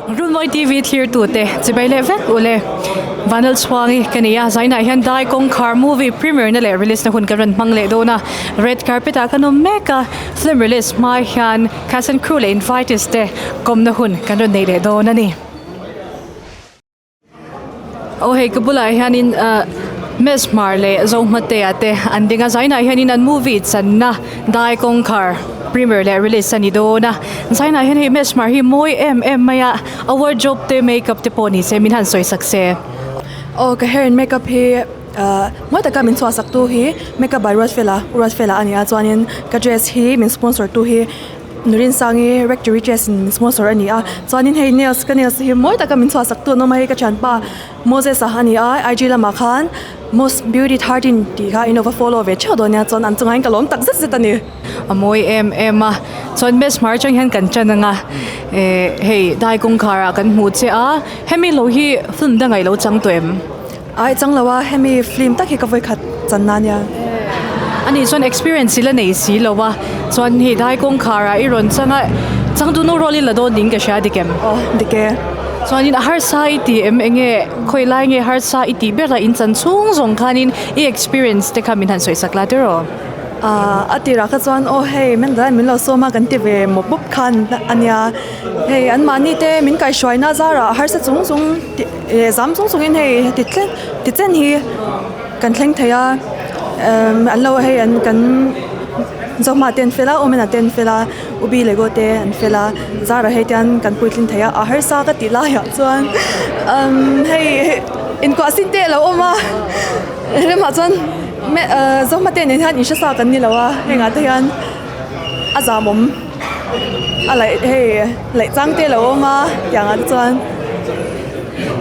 Runmawi TV thlirtute chibai leh vek u le. Vanal chhuangi ka ni a, zainah hian Dai Kawngkhar movie premiere na leh release na hun kan rawn hmang leh dawn a. Red carpet ah kan awm mek a, film release hma hian cast and crew leh invitees te kawmna hun kan rawn nei leh dawn a ni. Aw hei ka bulah hianin ah Miss Hmar leh Zohmatea te an ding a zainah hianin an movie channa Dai Kawngkhar premiere leh release a ni dawn a zainah hian hei Miss Hmar hi mawi em em mai a a wardrobe te makeup te pawh ni se min han sawi sak se. Aw ka hair and makeup hi ah mawi taka min chhuah sak tu hi makeup by Ruatfela Ruatfela a ni a chuanin ka dress hi min sponsor tu hi Nurin Sangi Rectory Dress in min sponsor a ni a chuanin hei nails ka nails te hi mawi taka min chhuah sak tu an awm a hei ka thianpa Moses-a a ni a IG lamah khan Mos Beauty 13 tih kha in lo va follow ve theuh dawn nia chuan an chungah hian ka lawm tak zet zet a ni. A mawi em em a chuan Miss Hmar atang hian kan tan ang a eh hei dai kawngkhar ah kan hmuh che a hemi lo hi film dangah i lo chang tawh em? Ai chang lo a, hemi film tak hi ka vawikhat chan na nia. Ani chuan experience i la nei si lo a, chuan hei dai kawngkhar ah i rawn chang a, changtu nu role i la dawn ding ka hria dik em? Aw dik e. Chuanin a harsa i ti em enge khawi lai nge harsa i tih ber a in chan chhung zawng khanin i experience te kha min han sawi sak la tiraw? A tirah kha chuan aw hei Mendal min lo sawm a kan ti ve mawp mawp khan a nia, hei anmahni te min kaihhruaina zarah harsa chung chung Leh zam chung chungin hei ti thleng ti chen hi kan thleng thei a emm an lo hei an kan Zohma te an fel a Awmena te an fel a Ubi Lego te an fel a zara hei te kan puitlin thei a a harsa ka tih laiah chuan emm hei inkuah sin te a lo awm a remah chuan Zohma te nen hian inhre sa kan ni lo a hengah te hian a zamawm. A laih hei laih chang te a lo awm a tiang ah te chuan.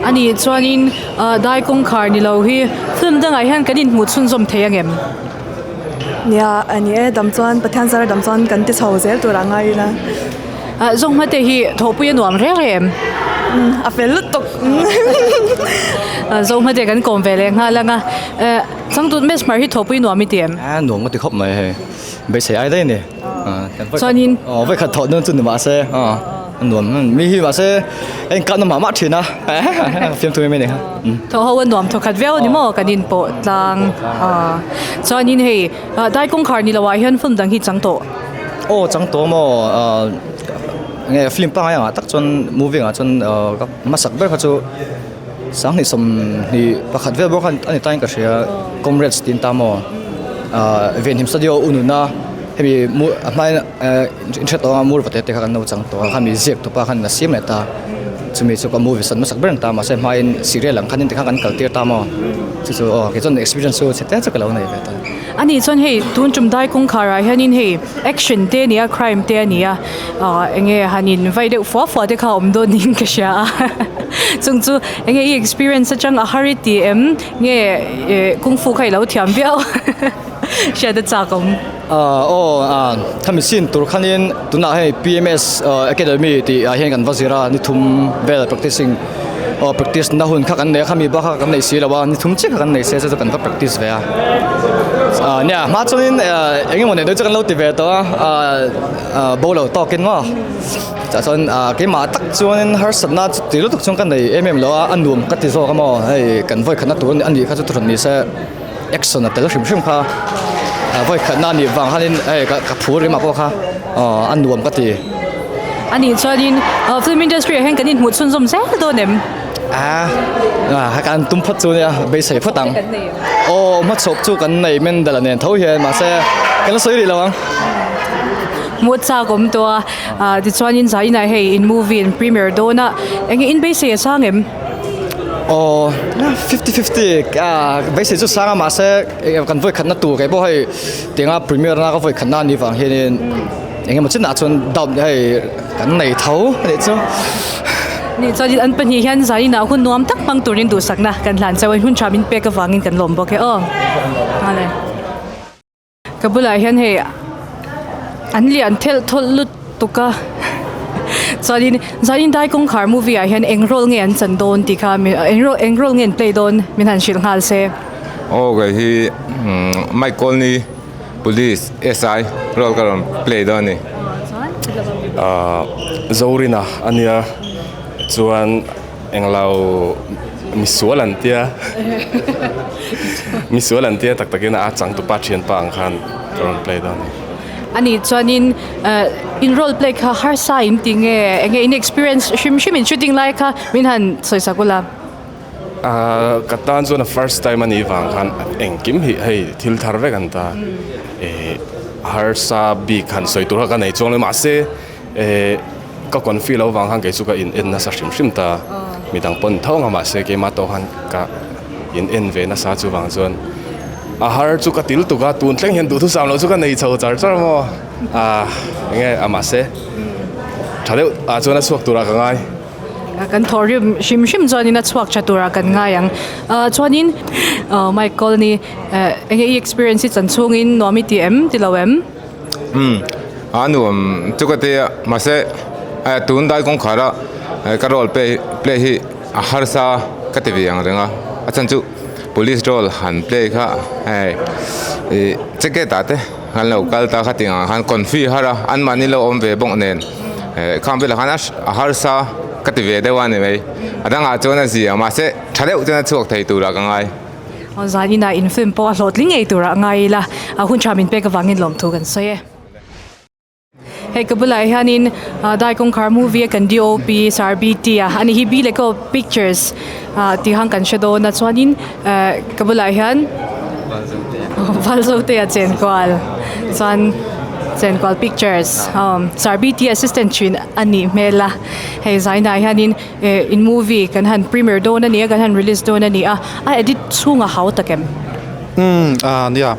Ani chuanin ah dai kawngkhar ni lo hi film dangah hian kan inhmuh chhunzawm thei ang em? Nia a ni e dam chuan Pathian zara dam chuan kan ti chho zel tur ah ngai ila. Ah zawng hmate hi thawhpui a nuam reng em? Umm a fel lutuk. Ah zawng hmate kan kawm ve leh nghal ang a eh changtut Miss Hmar hi thawhpui nuam i ti em? A nuam ka ti khawp mai hei beisei ai daih a ni. Chuanin Aw vekhat thawh dawn chu ni mahse aw a nuam mi hi mahse a inkahna mah mah thin a fiamthu em em a ni kha. Thawh ho a nuam thawkhat viau a ni maw kan inpawh tlang a chuanin hei dai kawngkhar ni lo ah hian film dang hi chang tawh. Aw chang tawh maw nge film pangngai ang ah tak chuan movie ang ah chuan ka hmasak ber kha chu Sanghnih 21 vel bawk khan a ni tain ka hria Comrades tiin ta maw Venhim Studio u nuna hemi a hmain in hre tawh anga mur vate te kha kan lo chang tawh a khami ziak tupa khan a siam leh ta chumi chu ka movie san hmasak ber an ta mahse hmain serial ang khanin tikhan kan kal tir ta maw chu chu aw kei chuan experience chu chhe te chu ka lo nei ve ta. Ani chuan hei tun tum dai kawngkhar ah hianin hei action te a ni a crime te a ni a ah enge han in vai deuh fua fua te kha a awm dawn niin ka hria a chung chu enge i experience atang a har i ti em nge eh kung fu kha i lo thiam viau hriat a chak awm. Ah aw ah khami scene tur khanin tunah hei P_M_S academy tih ah hian kan va zir a ni thum vel practicing aw practice na hun kha kan nei a khami bak kha kan nei si lo a ni thum chiah kha kan nei se chu chu kan va practice ve a ah nia hma chuanin eng emaw nei deuh chu kan lo ti ve tawh a ah bo lo tawkin maw tah chuan ah keimah tak chuanin harsatna chu ti lutuk chuan ka nei em em lo a a nuam ka ti zawk a maw hei kan vawikhatna tur a nih kha chu thuhran ni se action a tel hrim hrim kha ah vawikhatna a nih vang khanin hei ka phur ringawt pawh kha aw a nuam ka ti. A nih chuanin film industry ah hian kan inhmuh chhunzawm zel dawn em? A a kan tum phawt chu nia beisei phawt ang. Aw hmachhawp chu kan nei Mendel-a nen tho hian mahse kan la sawi rih lo ang. Hmuh chak awm tawh a, ah tichuanin zainah hei in movie in premiere dawn a, enge in beisei a sang em? Aw 50-50 beisei chu sang a mahse kan vawi khatna tur kei pawh hei tianga premiere na ka vawi khatna a nih vang hianin eng emaw chinah chuan doubt hei kan nei tho a nih chu. Nih chuanin an pahnih hian zaninah hun nuam tak hmang turin duhsakna kan hlan chauh a, hun tha min pek avangin kan lawm bawk e aw. Nghal e. Ka bulah hian hei an lian thelh thawlh lutuk a chuanin zanin dai kawngkhar movie ah hian eng role nge an chan dawn tih kha eng role eng role nge an play dawn min han hrilh nghal se. Aw kei hi Mike Colney Police SI role ka rawn play dawn a ni. Ahh Zorina a nia. Chuan englo misual an tia misual an tia tak takin a changtupa thianpa ang khan ka rawn play dawn a ni. A nih chuanin in role play kha harsa in ti nge enge in experience hrim hrim in shooting lai kha min han sawi sak ula. Ka tan chuan a first time a nih vang khan engkim hi hei thil thar vek an ta harsa bik han sawi tur kha ka nei chuang lo mahse Eh ka confi lo vang khan kei chu ka in en nasa hrim hrim ta midang pawn tho ang a mahse keimah tawh khan ka in en ve nasa chuvang chuan a har chu ka til tuk a tun thleng hian duhthusam loh chu ka nei chho char char maw ah enge a mahse tha deuh ah chuan a chhuak turah ka ngai. Kan thawhrim hrim hrim chuanin a chhuak tha turah kan ngai ang. Ah chuanin Michael ni enge i experience hi chan chhungin nuam i ti em ti lo em? Umm a nuam chu ka tia mahse tun dai kawngkhar a ka role play play hi a harsa ka ti ve ang reng a a chhan chu police role han play kha hei ih ticket ah te kan lo kal ta kha tiang ah khan confi har a anmahni lo awm ve bawk nen eh khang velah khan a harsa ka ti ve deuh a ni mai a dangah chuan a zia mahse tha deuh chuan a chhuak thei turah ka ngai. Zan inah in film pawh a hlawhtling ngei turah ngai ila a hun tha min pek avangin lawmthu kan sawi e. Hei ka bulah hianin Dai Kawngkhar movie a kan DOP Sir BT a ani hi B Leko Pictures tih hang kan hre dawn a chuanin ka bulah hian Valzotea chenkual chuan chenkual pictures Sir BT assistant thin a nih hmel a hei zainah hianin Eh in movie kan han premiere dawn a ni a kan han release dawn a ni a a edit chhung a hau tak em? Umm ah nia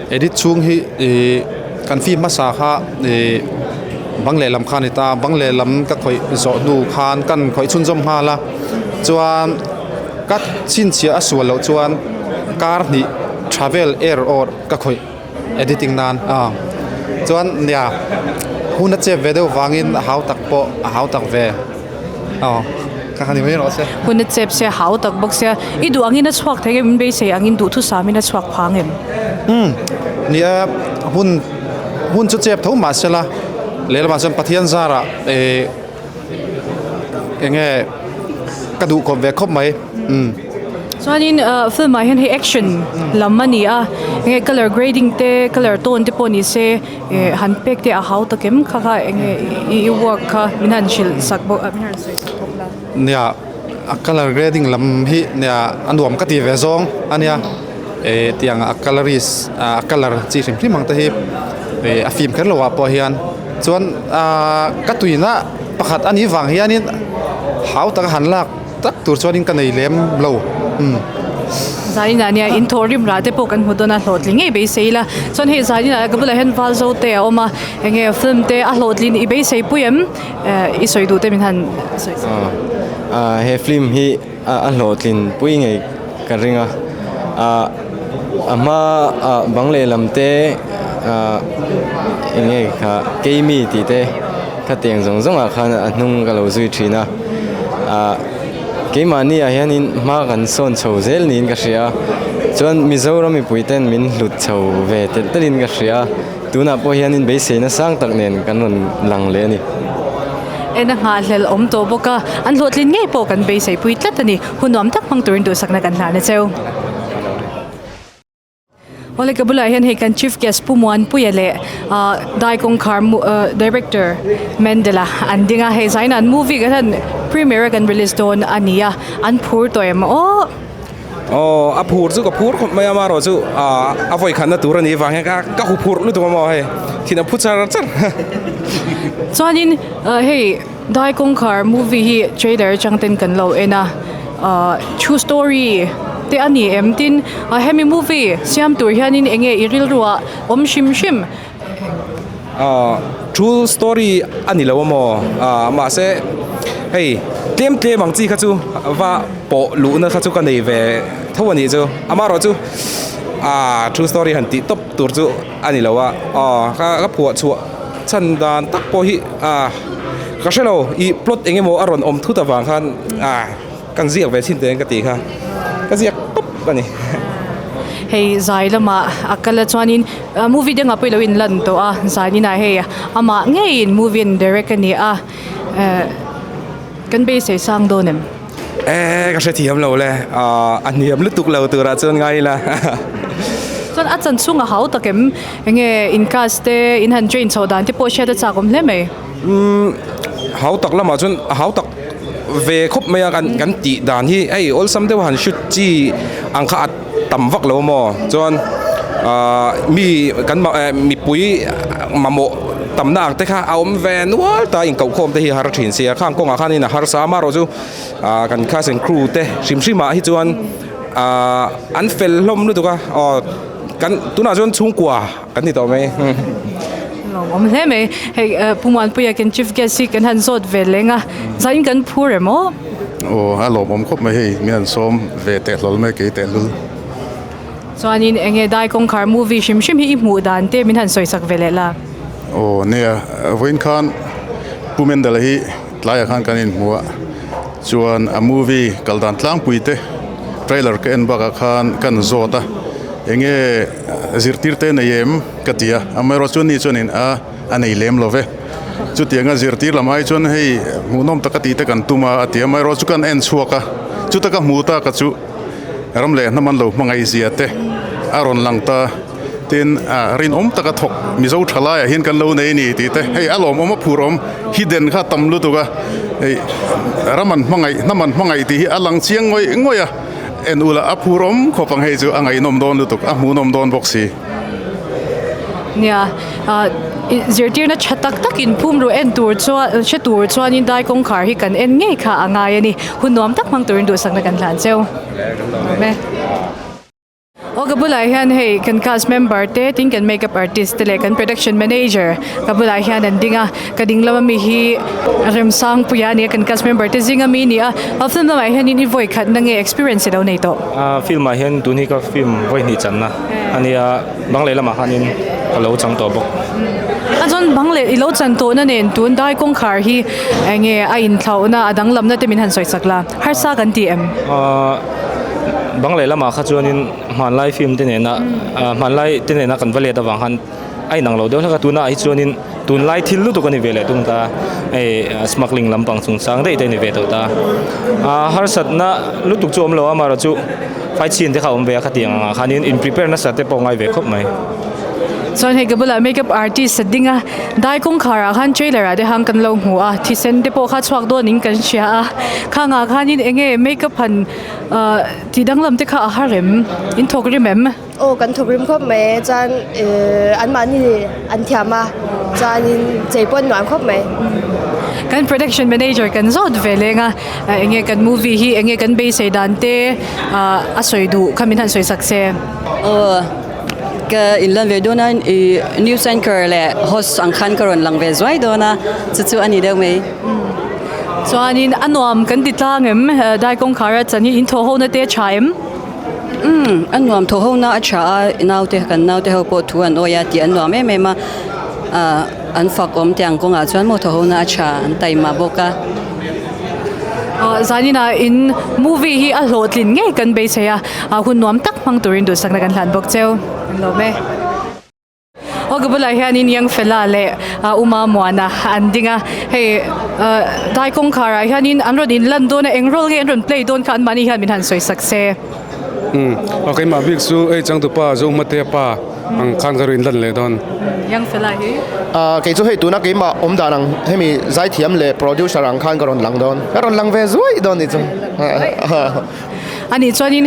edit chhung hi ih kan film hmasa kha ih bang lehlam kha a ni ta bang lehlam ka khawih zawh hnu khan kan khawih chhunzawm nghal a chuan ka chhinchhiah a sual loh chuan kar hnih travel air awr ka khawih. Editing nan a chuan nia hun a chep ve deuh vangin a hau tak pawh a hau tak ve aw ka han ni mai rawh se. Hun a chep se a hau tak bawk sia i duh angin a chhuak thei em beisei angin duhthusam in a chhuak phang em? Umm nia hun hun chu chep tho mahse la lehlamah chuan Pathian zarah eh eng nge ka duh khawp ve khawp mai umm. Chuanin film ah hian hei action lam a ni a enge colour grading te colour tone te pawh ni se eh han pek te a hau tak em kha kha enge i work kha min han hrilh sak bawk min han sawi sak bawk la. Nia a colour grading lam hi nia a nuam ka ti ve zawng a nia eh tiang a colourist a colour chi hrim hrim ang te hi eh a fim kher lo ah pawh hian. Chuan aaa ka tuina pakhat a nih vang hianin hau taka han lak tak tur chuanin ka nei lem lo umm. Zaninah nia in thawh rim rah te pawh kan hmu dawn a hlawhtling ngei beisei ila chuan hei zaninah ka bulah hian val zo te a awm a enge film te a hlawhtlin i beisei pui em eh i sawi duh te min han sawi sak. Aw he film hi a hlawhtlin pui ngei ka ring a ah a hma ah bang lehlam te ah eng nge kha keimi tih te khatiang zawng zawng ah khan a hnung ka lo zui thin a ah keimahni ah hianin hma kan sawn chho zel niin ka hria a chuan Mizoram mipui ten min hlut chho ve telh telh in ka hria a. Tunah pawh hianin beiseina sang tak nen kan rawn lang leh a ni. En a nghahhlelh awm tawh bawk a, an hlawhtlin ngei pawh kan beiseipui tlat a ni. Hun nuam tak hmang turin duhsakna kan hlan a cheu. Awle ka bulah hian hei kan Chief Guest Pu Muanpuia leh Dai Kawngkhar Director Mendela an ding a, hei zaina an movie kan han premiere a kan release dawn a ni a, an phur tawh em aw. Aw a phur chu ka phur khawp mai a amaherawh chu ah a vawi khatna tur a nih vang hian ka ka hu phurh lutuk a maw hei thin a phu char char. Chuanin hei Dai Kawngkhar movie hi trailer atang ten kan lo en a ah true story te a ni em tin hemi movie siam tur hianin eng nge i rilru ah awm hrim hrim. Ah true story a ni lo a maw ah mahse hei tlem tlem ang chi kha chu va pawh luhna kha chu ka nei ve tho a nih chu amaherawh chu ah true story han tih tawp tur chu a ni lo a aw ka ka phuah chhuah chhan dan tak pawh hi ah ka hre lo ih plot eng emaw a rawn awm thut avang khan ah. Kan ziak ve thin teh ka tih kha ka ziak tawp a ni. Hei zai lamah a kal a chuanin movie dangah pawh i lo inlan tawh a zaninah hei amah ngeiin movie an direct a ni a eh. Kan beisei sang dawn em? E ka hrethiam lo le, a hniam lutuk lo turah chuan ngai ila. Chuan a chan chhung a hau tak em? Enge in cast te in han train chhoh dan te pawh hriat a chak awm hle mai. Umm hau tak lamah chuan a hau tak ve khawp mai a kan kan tih dan hi hei awlsam deuh a han shoot chi ang kha a tam vak lo maw chuan ahh mi kan mipui mamawh tamna ang te kha a awm ve nual ta inkoh khawm te hi a har thin sia khang kawngah khanin a harsa a amaherawhchu ahh kan cast and crew te hrim hrim ah hi chuan ahh an fel hlawm lutuk a aw kan tunah chuan chhungkua kan ni tawh mai. Lawmawm hle mai. Hei Pu Muanpuia kan chief guest hi kan han zawt ve leng a, zain kan phur em aw? Aw a lawmawm khawp mai hei, min han sawm ve teh hlawl mai kei tehlul. Chuanin enge dai kawngkhar movie hrim hrim hi i hmuh dan te min han sawi sak ve leh la. Aw nia, vawiin khan Pu Mendala hi tlaiah khan kan inhmu a, chuan a movie kal dan tlangpui te trailer ka en bakah khan kan zawt a, enge zirtir te nei em ka ti a, amaherawh chuan ni chuanin a a nei lem lo ve. Chutianga zirtir lam ai chuan hei hmuhnawm taka tih te kan tum a a ti a, amaherawh chu kan en chhuak a, chuta ka hmu ta ka chu ram leh hnam an lo hmangaih zia te a rawn lang ta. Tin, rinawm taka thawk Mizo tha laiah hian kan lo nei a ni tih te, hei a lawmawm a phur awm hidden kha tam lutuk a, hei ram an hmangaih, hnam an hmangaih tih hi a lang chiang ngawih ngawih a, en ula a phur awm khawp ang hei chu a ngaihnawm dawn lutuk, a hmuhnawm dawn bawk si. Nia, zirtirna tha tak tak inphum ruh en tur chuan, hre tur chuanin dai kawngkhar hi kan en ngei kha a ngai a ni. Hun nuam tak hmang turin duhsakna kan hlan cheu. Lawm e. Aw ka bulah hian hei kan cast member te tin kan makeup artist te leh kan production manager ka bulah hian an ding a ka ding lam ami hi Remsangpuia a ni a kan cast member te zing ami a ni a a film lamah hianin i vawi khat na nge experience i lo nei tawh. A film ah hian tun hi ka film vawi hnih channa a nia bang leh lamah khanin ka lo chang tawh bawk. A chuan bang leh i lo chan tawhna nen tun dai kawngkhar hi eng nge a inthlauhna a danglamna te min han sawi chak la harsa kan ti em? Bang leh lamah kha chuanin hmanlai film te nena hmanlai te nena kan va let avang khan a inang lo deuh hlek a tunah hi chuanin tunlai thil lutuk a ni ve leh tung ta hei smuggling lampang chungchang daih te a ni ve tawh ta a harsatna lutuk chu a awm lo a amaherawhchu fight scene te kha a awm ve a khatiang angah khanin in prepare nasa te pawh a ngai ve khawp mai. Chuan hei ka bulah makeup artist a ding a dai kawngkhar ah khan trailer ah te khan kan lo hmu a thisen te pawh kha chhuak dawn in kan hria a khang ah khanin eng nge makeup han ahh tih danglam te kha a har em in thawk rim em? Aw kan thawk rim khawp mai chuan ehh an mahni an thiam a chuanin chei pawh an nuam khawp mai. Kan production manager kan zawt ve leng a eng nge kan movie hi eng nge kan beisei dan te ahh a sawi duh kha min han sawi sak se. Aw. Ka inlan ve dawn a, ih news anchor leh host ang khan ka rawn lang ve zuai dawn a, chu chu a ni deuh mai. Chuanin a nuam kan ti tlang em? Dai kawngkhar a chan hi in thawh hona te a tha em? Umm, a nuam thawh hona a tha a, naute kan naute ho pawh thu an awi a tih an nuam em em a, ah an fak awm teh ang kawngah chuan maw thawh hona a tha an taima bawk a. Zaninah in movie hi a hlawhtlin ngei kan beisei a. A hun nuam tak hmang turin duhsakna kan hlan bawk cheu. An lawm e. Aw ka bulah hianin Young Fella leh Uma Muana an ding a. Hei dai kawngkhar ah hianin an rawn inlan dawn a, eng role nge an rawn play dawn kha anmahni hian min han sawi sak se. Umm aw keimah bik chu hei changtupa Zohmatea pa ang khan ka rawn inlan leh dawn. Young Fella hi. Kei chu hei tuna keimah awm dan ang hemi zaithiam leh producer ang khan ka rawn lang dawn. Ka rawn lang ve zuai dawn ni chu. A nih chuanin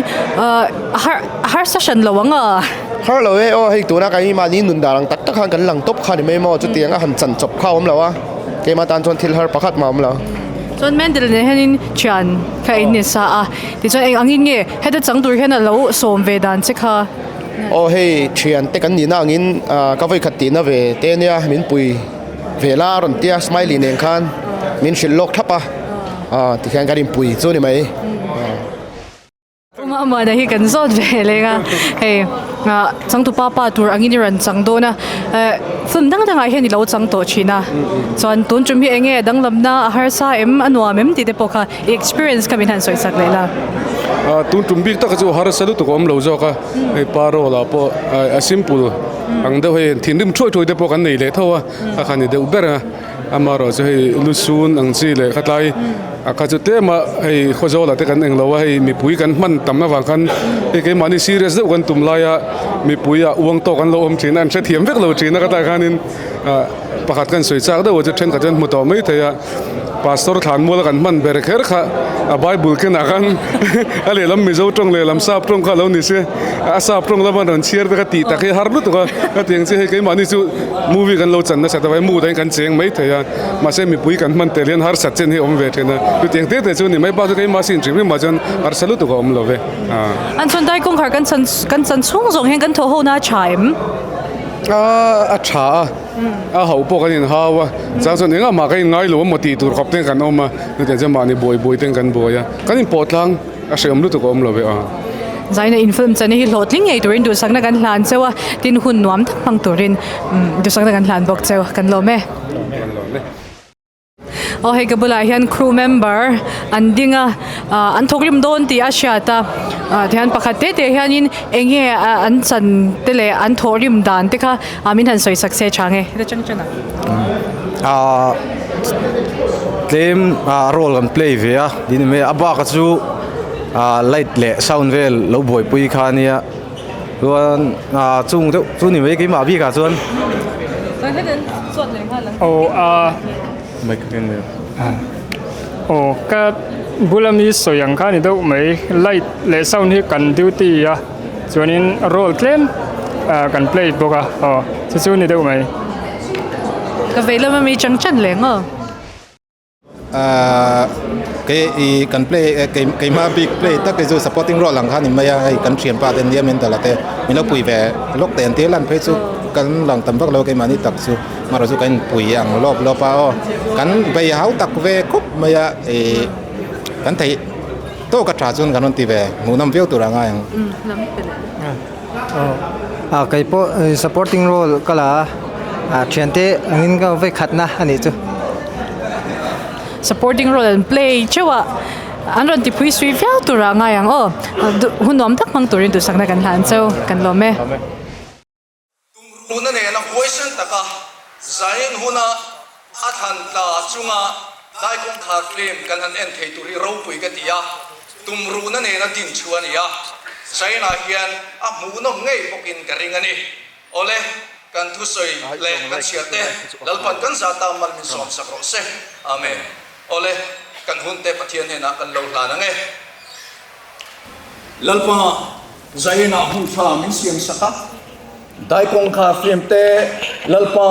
har harsa hran lo ang a. Har lo e aw hei tuna kan mahni nun dan ang tak tak khan kan lang tawp kha ni mai maw chutiang a han chan chawp kha a awm lo a keimah tan chuan thil har pakhat mah a awm lo. Chuan Mendel nen hianin thian kha in ni sa a tichuan eng angin nge heta chang tur hian a lo sawm ve dan che kha. Aw hei thian te kan nihna angin ka vawikhat tihna ve te ania min pui ve la a rawn tia smiley nen khan min hrilh lawk thlap a. Aw tikhian kan inpui chu ni mai. Uma Muana hi kan zawt ve leng a, hei changtupa pa tur angin i rawn chang dawn a, film dang dangah hian i lo chang tawh thin a, chuan tun tum hi eng nge danglamna a harsa em a nuam em tih te pawh kha i experience kha min han sawi sak leh la. Tun tum bik taka chu harsa lutuk a awm lo zawk a, hei pa role ah pawh a simple ang deuh hei thinrim thuai thuai te pawh kan nei leh tho a, a kha ni deuh ber a. Amaherawh chu hei lusun ang chi leh khatlai a kha chu tlem a hei khawzawlah te kan englo a hei mipui kan hman tam avang khan hei keimahni serious deuh kan tum laia mipui ah uang tawk an lo awm thin a an hrethiam vek lo thin a khatlai khanin ah pakhat kan sawi chak deuh a chu thenkhat chuan hmu tawh mai thei a. Pastor Thlanmuala kan hman ber kher kha a Bible kenah khan a lehlam Mizo tawng lehlam Sap tawng kha a lo ni se, a Sap tawng lama rawn chhiar te kha tih tak hi a har lutuk a, hetiang chiah hi keimahni chu movie kan lo chan nasat avangin mood ah hian kan cheng mai thei a, mahse mipui kan hman tel hian harsat chen hi a awm ve thin a, chutiang te te chu a ni mai bak chu keimah sin hrim hrim ah chuan harsa lutuk a awm lo ve. An chuan dai kawngkhar kan chan kan chan chhung zawng hian kan thawh ho na a tha em? A tha a. A hauh pawh kan inhau a, chang chuan engah mah kan inngai lo a maw tih tur khawp ten kan awm a, chutiang chuan mahni buai buai ten kan buai a, kan inpawh tlang a hrehawm lutuk a awm lo ve a. Zaina in film chana hi hlawhtling ngei turin duhsakna kan hlan cheu a, tin hun nuam tak hmang turin duhsakna kan hlan bawk cheu, kan lawm e. Kan lawm e. Aw hei ka bulah hian crew member an ding a ah an thawk rim dawn tih a hriat a ah tihian pakhat te te hianin eng nge ah an chan te leh an thawh rim dan te kha ah min han sawi sak se tha nge heta chang chang ah ah tlem ah role kan play ve a tih ni mai a a bak a chu ah light leh sound vel lo buaipui kha a nia chuan ah chung deuh chu ni mai keimah bikah chuan. Aw a aw ka bula mi sawi ang kha a ni deuh mai light leh sound hi kan duty a chuanin role tlem ah kan play bawk a aw chu chu a ni deuh mai. Ka vei lama mi chang chan leng aw. Ahh kei ih kan play kei keimah bik play tak hi chu supporting role ang kha a ni mai a hei kan thianpa te nia min dala te min lo pui ve lawk te an tir lan phei chu kan lang tam vak lo keimahni tak chu amaherawh chu kan inpui ang lawp lawp a aw kan bei hau tak ve khawp mai a ih kan theih tawk a tha chuan kan rawn ti ve hmuhnawm viau tur a ngai ang. Ah kei pawh supporting role ka la a ah thiante angin ka vei khatna a nih chu. Supporting role an play theuh a an rawn ti phui sui viau tur ah ngai ang aw hun nuam tak hmang turin duhsakna kan hlan cheu kan lawm e. Tumruhna nena huaisen taka Zion huna a thlan tla chunga dai kawngkhar film kan han en thei tur hi ropui ka ti a, tumruhna nena din chu a ni a, Zion-ah hian a hmuhnawm ngei bawkin ka ring a ni. Awle, kan thusawi leh kan chhiar te Lalpan kan zah ta mal min sawmsak rawh se. Amen. Awle, kan hunte Pathian hnenah kan lo hlan ang e. Lalpa Zainah hmun tha min siam sak a. Dai kawngkhar film te Lalpa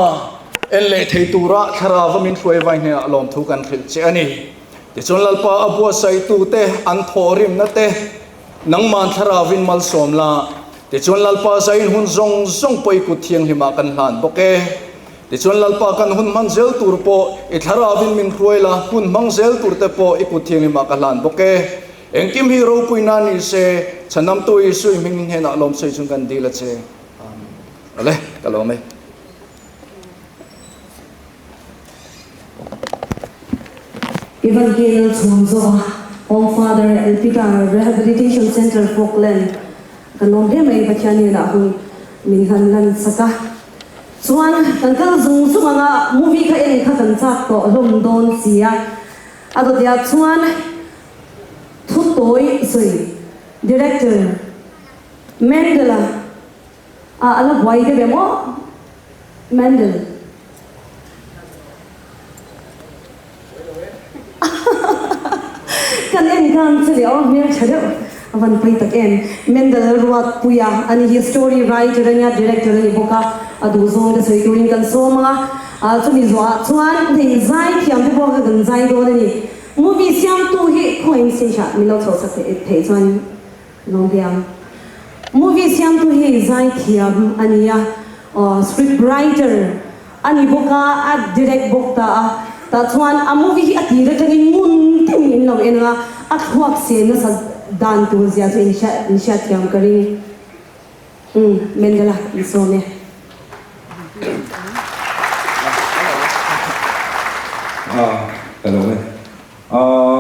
en leh thei tura thlarau va min hruai vai hnenah lawmthu kan hrilh che a ni. Tichuan Lalpa a buatsaihtu te an thawhrimna te nangman thlarauvin malsawm la. Tichuan Lalpa Zain hun zawng zawng pawh i kut thianghlimah kan hlan bawk e. Tichuan Lalpa kan hun hman zel tur pawh i thlarauvin min hruai la, hun hmang zel tur te pawh i kut thianghlimah ka hlan bawk e. Engkim hi ropui na ni se, Chhanamtu Isui hming hnenah lawmsawi chung kan dil a che. Amen. Awle, ka lawm e. Evangel chhawm zawk a, Home Father and Peter Rehabilitation Centre Falkland kan lawm hle mai Pathian hnenah hun min han lan sak a. Chuan kan kal zung zung ang a, movie kha en kha kan chak tawh hlawm dawn si a. A dawtiah chuan Thu tawi sawi Director Mendel-a ah a la buai deuh em aw Mendel. Kan en khan chu leh aw hmel tha deuh a van pawi tak em. Mendel Ruatpuia a ni hi story writer a nia director a ni bawk a, a duh zawng te sawi turin kan sawm ang a, chumi zawhah chuan hei zai thiam te pawh kha kan zai dawn a ni. Movie siamtu hi khawiin stage ah min lo chhoh sak theih chuan lawm ve ang. Movie siamtu hi zaithiam a ni a, script writer a ni bawk a, a direct bawk ta a. Tah chuan a movie hi a tir atangin ngun tin in lo en ang a, a thluak se nasa dan tur zia chu in hriatthiam ka ring. Umm Mendela in sawm e. Ah ka lo e. Ah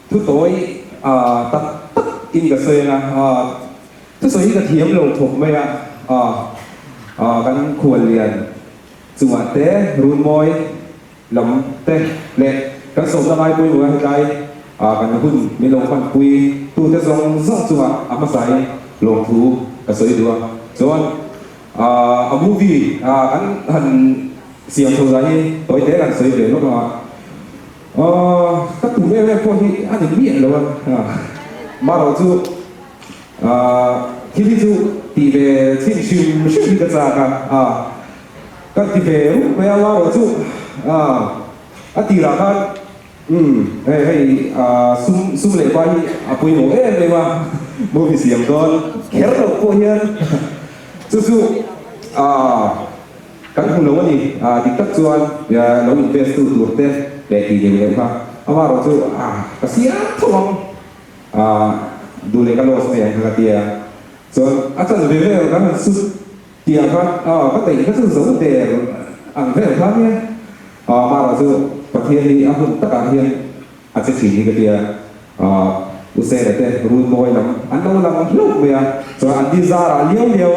thu tawi ah tak tak in ka sawi ang a, ah thusawi hi ka thiam lo thawk mai a, ah ah kan khuallian chungah te Runmawi. lam te leh kan sawmna ngai pawimawh a hetlai kan hun min lo hmanpui tute zawng zawng chungah a hmasain lawmthu ka sawi duh a. Chuan a movie kan han siam chho zah hi tawi te kan sawi ve lawk ang a, ka tum em em pawh hi a ni miah lo a, marawh chu thil hi chu tih ve chhin hrim hrim hi ka chak a. Ka ti ve rup mai a, marawh chu a tirah khan umm hei hei sum sum leh pa hi a pawimawh em em a, movie siam dawn kher loh pawh hian chu chu kan hmu lo a ni, dik tak chuan lo invest tu tur te leh tih deuh deuh kha amarawh chu ka siam tho ang duh leh ka loss mai ang kha ka tia, chuan a chanve vel kan han sut Tiang khan aw ka neih kha chu zo der ang vel kha nia. Aw amah chu Pathian hi a hun takah hian a che thin hi ka tia. Aw U Sena te run mawi lam an lo lang hlauh mai a, chuan an ni zarah liau liau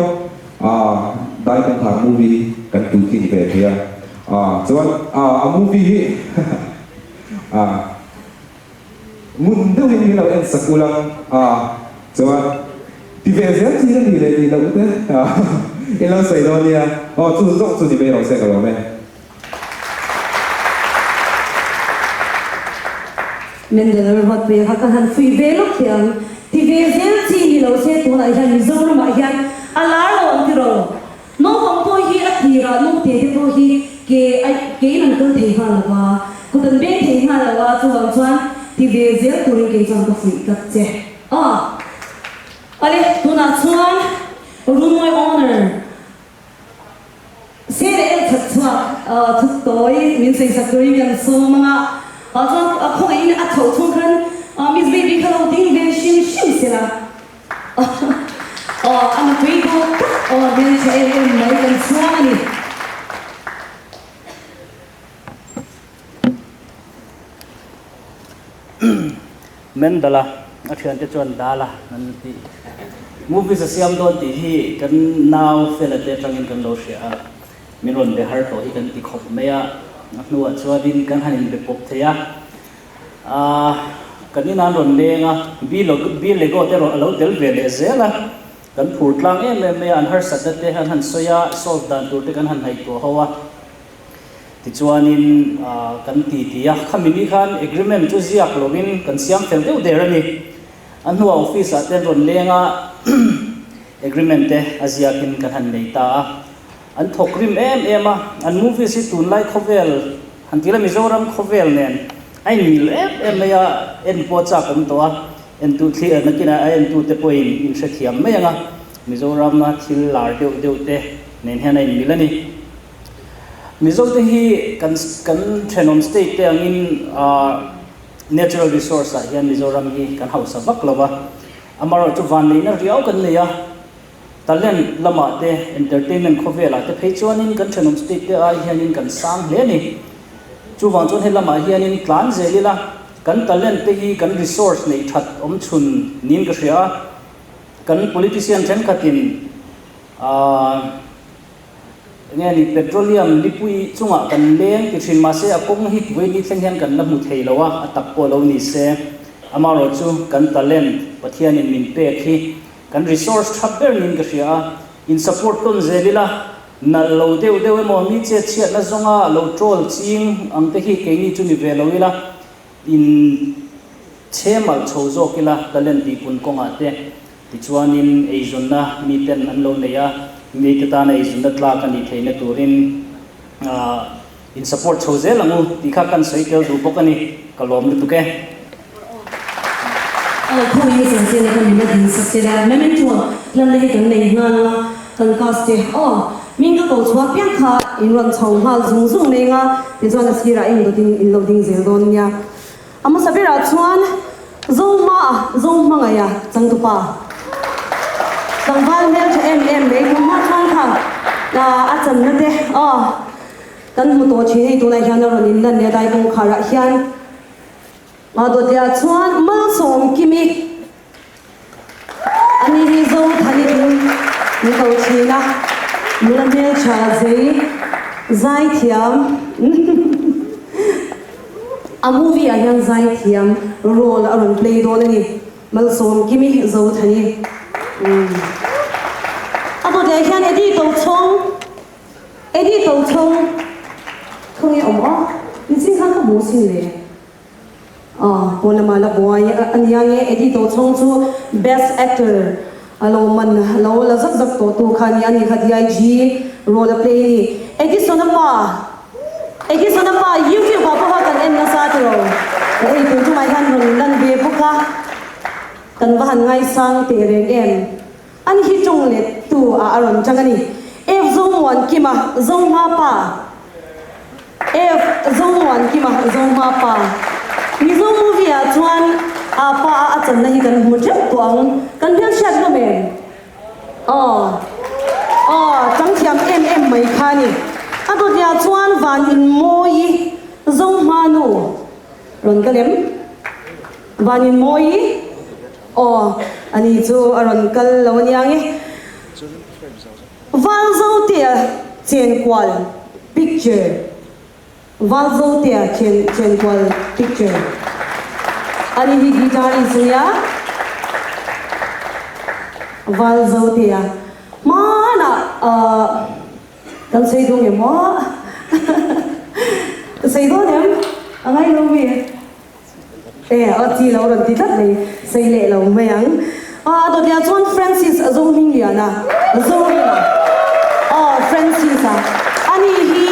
aw Dai Kawngkhar movie kan tui tling ve thei a. Aw chuan aw a movie hi aw ngun deuhin min lo en sak ulang aw chuan Ti ve zel chi ka nih leh nih loh te i lo sawi dawn nia. Aw chu zawk chu ni mai rawh se ka lawm e. Mendel Ruatpuia kha ka han fui ve lawk teh ang. Ti ve zel chi ni lo se tunah hian Mizoramah hian a lar lo ang tiraw. Naupang pawh hi a tirah naute te pawh hi ke kein an kal thei nghal lo va, kut an beng thei nghal lo a, chuvang chuan ti ve zel turin kei chuan ka fuih tlat che. A Ale, tunah chuan Runmawi Owner Se leh El chhat chhuak thut tawi min sawisak turin kan sawm ang a, chuan khawngaihin a chhoh chhung khan Miss Baby kha lo ding ve hrim hrim se la. Aw, a nupui duh tak aw hmeltha em em mai kan chhuang a ni. Mendala a thiante chuan Dala an ti. Movies a siam dawn tih hi kan nau fela te atangin kan lo hria a, min rawn be har tawh hi kan ti khawp mai a, a hnuah chuanin kan han inbe pawp thei a. Aaa kan inah an rawn leng a, Bi Lego te erawh a lo tel ve leh zel a, kan phur tlang em em mai a, an harsatna te an han sawi a, solve dan tur te kan han ngaihtuah ho a. Tichuanin kan ti ti a, khami ni khan agreement chu ziak lovin kan siam fel deuh der a ni. A hnuah office ah te an rawn leng a, agreement te a ziakin kan han nei ta a. An thawk rim em em a, an movies hi tunlai khawvel, han ti la Mizoram khawvel nen a inmil em em mai a, en pawh a chak awm tawh a, entu thli nakinah a entute pawhin inhrethiam mai ang a, Mizorama thil lar deuh deuh te nen hian a inmil a ni. Mizo te hi kan kan thenawm state te angin natural resource ah hian Mizoram hi kan hausa vak lo va, amaherawhchu vanneihna riau kan nei a, talent lamah te entertainment khawvelah te phei chuanin kan thenawm state te ai hianin kan sang hle a ni. Chuvang chuan he lamah hianin tlan zel ila kan talent te hi kan resource neih that awm chhun niin ka hria a, kan politician thenkhatin aah. Enge ni petroleum lipui chungah kan leng ti thin mahse a kawng hi vawi ni thleng hian kan la hmu thei lo a, a tak pawh lo ni se. Amaherawh chu kan talent Pathianin min pek hi kan resource tha ber niin ka hria a, in support tawn zel ila, nalh lo deuh deuh emaw mi chet chhiatna zawnga lo troll ching ang te hi keini chu ni ve lo ila, in chhe malh chho zawk ila talent tihpun kawngah te. Tichuanin eizawnna miten an lo nei a, mite tana eizawnna tlak a nih theihna turin in support chho zel ang u tih kha kan sawi tel duh bawk a ni, ka lawm lutuk e. Aw khawi i chanchin a ka nuna din sak che la, memento hlan na hi kan nei nghal a, kan cast te aw min ka ko chhuah piang kha in rawn chho nghal zung zung mai anga tichuan a sirah in in lo ding zel dawn nia. A hmasa berah chuan Zohma, Zohmangaia changtupa tlangval hmel tha em em mai kum hma chuan kha a channa te aw kan hmu tawh thin hei tunah hian a rawn inlan leh a dai kawngkharah hian Dawtliah chuan Malsawmkimi Ani hi Zothani in min ko thin a, nula hmeltha zei, zaithiam. A movie ah hian zaithiam role a rawn play dawn a ni. Malsawmkimi Zothani. Umm. A dawt leh hian Eddie Tochhawng Eddie Tochhawng Khawnge awm aw? Nichin khan ka hmu sin le. Aw, pawn lama la buai a nia nge Eddie Tochhawng chu Best Actor a lo man lo la zak zak tawh tu kha a nia, ani kha DIG role a play a ni. Edison a pa Edison a pa YouTube ah pawha kan en nasa tiraw? Hei tun chungah hian rawn lan ve bawk a, kan va han ngaisang teh reng em. Ani hi tawng let tu ah a rawn tang a ni. F Zomuankima Zohma pa F Zomuankima Zohma pa Mizo movie ah chuan a pa a a channa hi kan hmu teuh tawh ang. Kan hmelhriat hlawm em? Aw Aw changthiam em em mai kha a ni. A dawtliah chuan van in mawi Zohma nu rawn kal em? Van in mawi Aw, ani chu a rawn kal lo ania nge. Valzotea chenkual picture Valzotea chen chenkual picture Ani hi guitarist ania. Valzotea hmanah ahh kan sawi dawn em aw Ka sawi dawn em? A ngai lo mi? E, a chi lo rawn ti tlat mai, sei leh lo mai ang. A dawtliah chuan Francis a zo hming lian a, Zorina. Aw, Francis a. Ani hi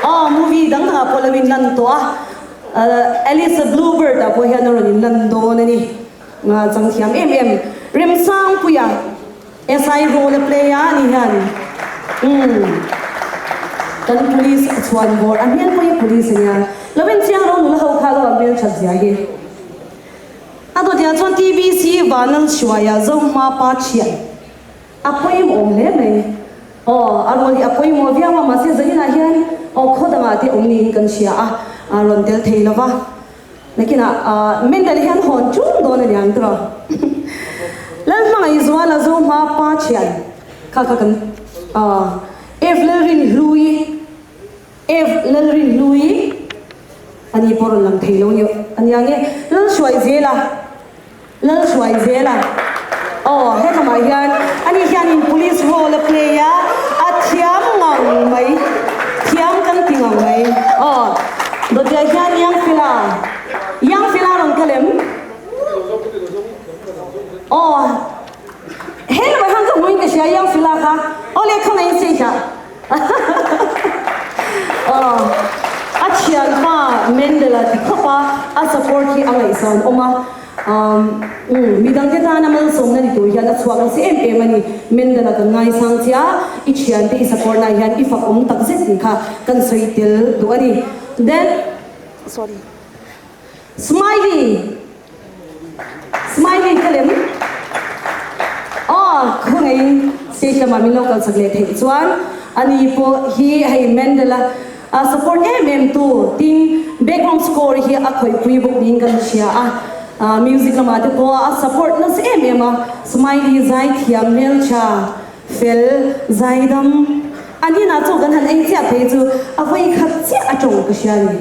aw movie dang dangah pawh lo inlan tawh a, Alice the Bluebird ah pawh hian a rawn inlan dawn a ni. Chang thiam em em. Remsangpuia SI role a play a ani hian. Umm. Kan police a chhuan bawr a hmel pawh hi police a nia. Lo en chiang lo nula ho kha lo a hmel that zia hi. A dawtiah chuan TBC Vanlal Hruaia Zohma pa thian a pawimawh awm hle mai. Aw a rawl hi a pawimawh viau a mahse zaninah hian aw khaw dangah te awm niin kan hria a, a rawn tel thei lova. Nakinah Mendel hian hawn ṭum dawn a niang tawh. Lalhmangaihzuala Zohma pa thian kha kha kan Ev Lalrinhlui Ev Lalrinhlui a ni pawh rawn lang thei lo ni a nia nge Lalhruaizela Lalhruaizela aw helamah hian ani hianin police role a play a, a thiam ngang mai, thiam kan ti ngang mai aw Dawtiah hian Youngfella Youngfella rawn kal em? Aw helamah hian ka hmuin ka hria Youngfella kha aw le khawngaih in stage ah Aw, a thianpa Mendel-a ti khawp a, a support hi a ngaihsan awm a. Umm, midangte tana malsawmna ni tur hian a chhuak nasa em em a ni. Mendel-a kan ngaisang che a, i thiante i support na hian i fak awm tak zet tih kha kan sawi tel duh a ni. Then, sorry, Smiley! Smiley ka lem aw khawngaihin stage lamah min lo kalchak leh theih chuan ani pawh hi hei Mendel-a a support em em tu tin background score hi a khawihpui bawk niin kan hria a music lamah te pawh a support nasa em em a Smiley zaithiam hmeltha fel zaidam an inah chaw kan han ei chiah phei chu a vawikhat chiah a tawng ka hria a ni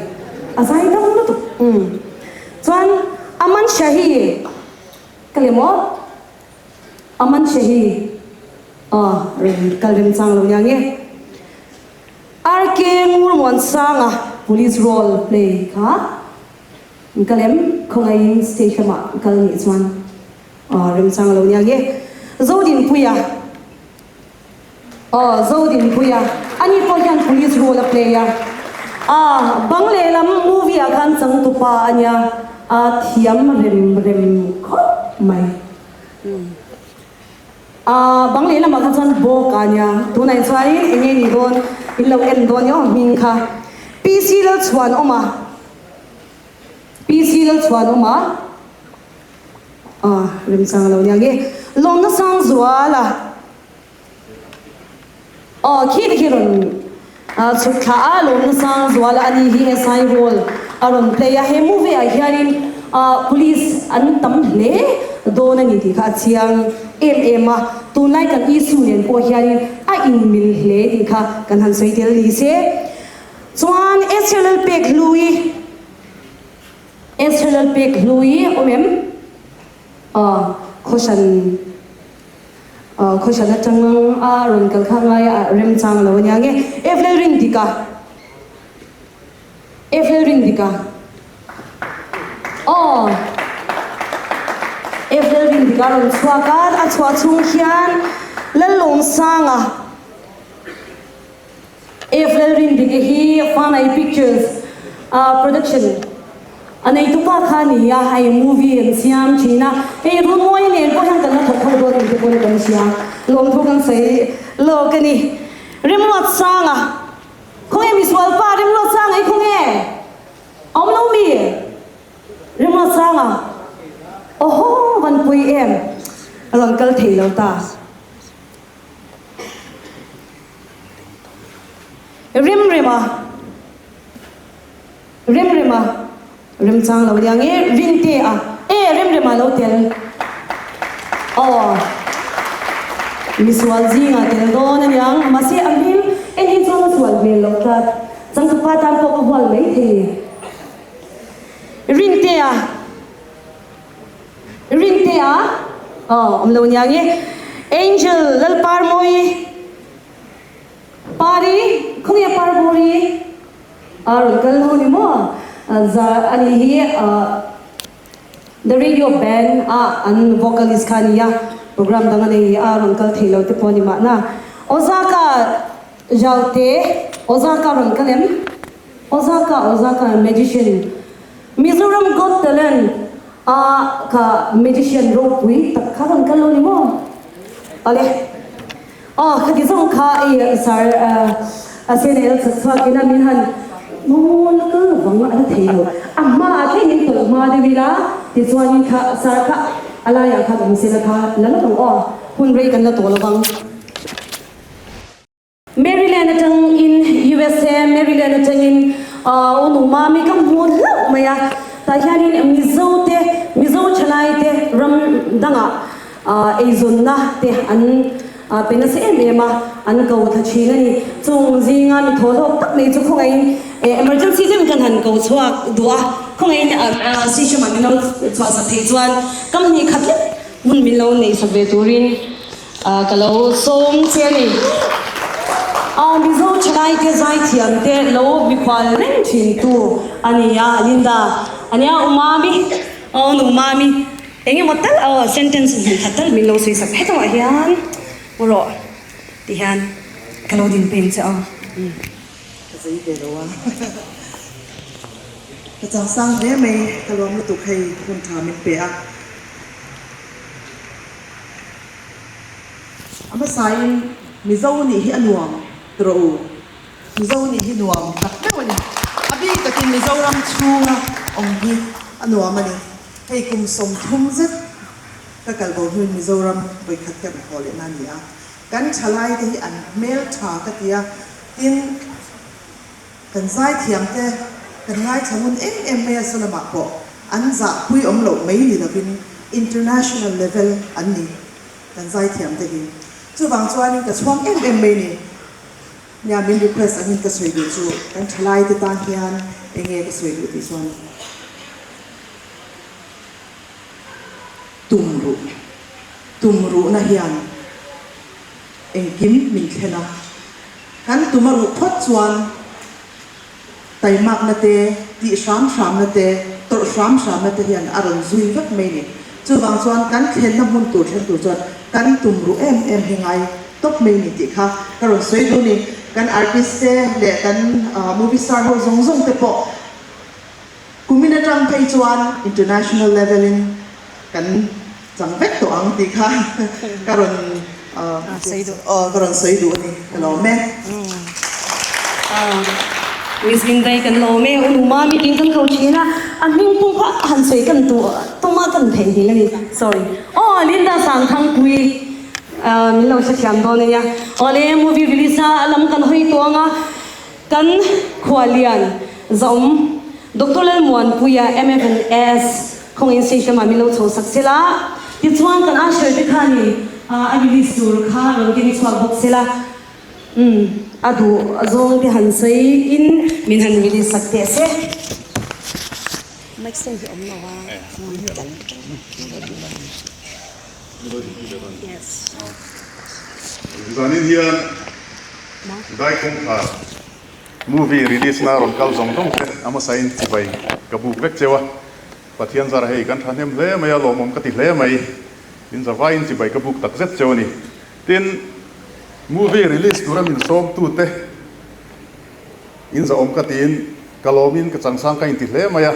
a zaidam lutuk umm. Chuan Aman Shahi ka lem aw, Aman Shahi aw rem kal rem chang lo nia nge. RK Ngurmuansanga police role play kha ka lem khawngaihin stage lamah kal nih chuan aw rem chang lo nia nge. Zodinpuia Aw, Zodinpuia, ani pawh hian police role a play a. Ah, bang lehlam movie ah khan changtupa a nia, a thiam rem rem khawp mai. Ah, bang lehlamah khan chuan bawk a nia, tunah chuanin eng nge ni dawn, in lo en dawn nia aw hming kha. PC Lalchhuanawma, PC Lalchhuanawma. Ah, remchang lo nia nge. Lawmna sang zual a. Aw, khi te khi rawn chhuk thla a, lawmna sang zual a ani hi SI role a rawn play a. He movie ah hianin police an tam hle dawn a ni tih kha a chiang em em a. Tunlai kan issue nen pawh hianin a inmil hle tih kha kan han sawi tel ni se. Chuan SLL pek hlui. Esther Lalpek Hlui awm em? Aw khawhran aw khawhran atang a rawn kal kha ngai a remchang lo ania nge F Lalrindika F Lalrindika Aw F Lalrindika rawn chhuak a a chhuah chhung hian Lallawmsanga F Lalrindika hi Fanai Pictures a production a neitupa kha a ni a, hei movie an siam thin a, hei Runmawi nen pawh hian kan la thawk ho dawn tih te pawhin kan hria, lawmthu kan sawi lawk a ni. Remruatsanga, khawnge misualpa Remruatsanga hi khawnge? A awm lo mi? Remruatsanga, awhaw van pui em? A rawn kal thei lo ta. Rem rem a, rem rem a, remchang lo nia nge Rinte a, e rem rem a lo tel aw misual zingah tel dawn a niang mahse a hmel en hi chuan a sual hmel loh tlat changtupa tan pawh ka hual mai thei Rinte a. Rinte a aw awm lo nia nge Angel Lalparmawi Pari khawnge Parmawii a rawn kal ho ni maw za a ni hi The Radio Band a an vocalist kha a ni a program dang a nei a rawn kal thei lo te pawh a ni mahna Ozaka Jaute Ozaka rawn kal em Ozaka Ozaka magician Mizoram Got Talent a ka magician ropui tak kha rawn kal lo ni maw? Awle. Aw khati zawng kha i sir a CNL chak chhuak ina min han mawl kal vang a la thei lo. A hma ah thleng in tawlh hma deuh ila tichuanin kha sir kha a laiah khan awm sela kha la la lo aw. Hun rei kan la tawh lovang. Maryland atang in usa Maryland atang in u nu mami ka hmu hlauh mai a tah hianin Mizo te Mizo thalai te ram dangah eizawnna te an pe nasa em em a an ko thla thin a ni chung zinga mi thaw hlawk tak mai chu khawngaihin emergency deuhin kan han ko chhuak duh a khawngaihin station ah min lo chhuah sak theih chuan kam hnih khat lek hun min lo neih sak ve turin Ka lo sawm che a ni. A Mizo thalaite zaithiamte lo mikhual reng thintu a ni a, Linda a nia, U Mami, aw nu Mami, eng emaw tal aw sentence hmun khat tal min lo sawi sak hetawh hian u rawh ti hian ka lo din peng che aw. Ka zei ve lo a. Ka changsang hle mai, ka lawm lutuk hei hun tha min pe a. A hmasain Mizo nih hi a nuam tawh u. Mizo nih hi nuam tak meuh a ni. A bik takin Mizoram chhunga awm hi a nuam a ni. Hei kum 30 zet ka kal bo hnuin Mizoram vawikhat ka rawn haw lehna a ni a. Kan thalaite hi an hmeltha ka ti a, tin kan zaithiamte kan ngaithla ngun em em mai a, saw-lamah pawh an zahpui awm loh mai ni lovin international level an ni kan zaithiam te hi. Chuvang chuanin ka chhuang em em mai ni. Nia min request angin ka sawi duh chu kan thalai te tan hian enge ka sawi duh tih chuan tum ruh tum ruhna hian engkim min thlen a, kan tum a ruh phawt chuan Taimakna te, tih hram hramna te, tawrh hram hramna te hian a rawn zui vek mai ni. Chuvang chuan kan thlenna hmun tur thlen tur chuan kan tum ruh em em hi ngai tawp mai ni tih kha ka rawn sawi duh ni. Kan artist te leh kan movie star ho zawng zawng te pawh kumin atang phei chuan international level in kan chang vek tawh ang tih kha ka rawn ka rawn sawi duh a ni. Ka lawm e. Miss Lindai kan lawm e. U Numa meeting kan ko thin a, a hming pum kha han sawi kan duh tuma kan theih nghilh a ni. Sorry. Aw Linda Sangthangpui min lo hrethiam dawn a nia. Awle movie release a lam kan hawi tawng a, kan khualian Zaum Doctor Lalmuanpuia MFNS Khawngin stage lamah min lo chho sak sela, tichuan kan usher te khanin a release tur kha rawn keng chhuak bawk sela, umm a duh zawng te han sawi in min han release sak teh se. Mic stand hi awm lo a. Yes. Zanin hian Dai Kawngkhar movie release na rawn kal zawng zawng te a hmasain chibai ka buk vek cheu a. Pathian zara hei kan thahnem hle mai a, lawmawm ka ti hle mai. Tin zavaiin chibai ka buk tak zet cheu a ni. Tin, movie release tura min sawmtute in zahawm ka tiin ka lawmin ka changsang ka inti hle mai a.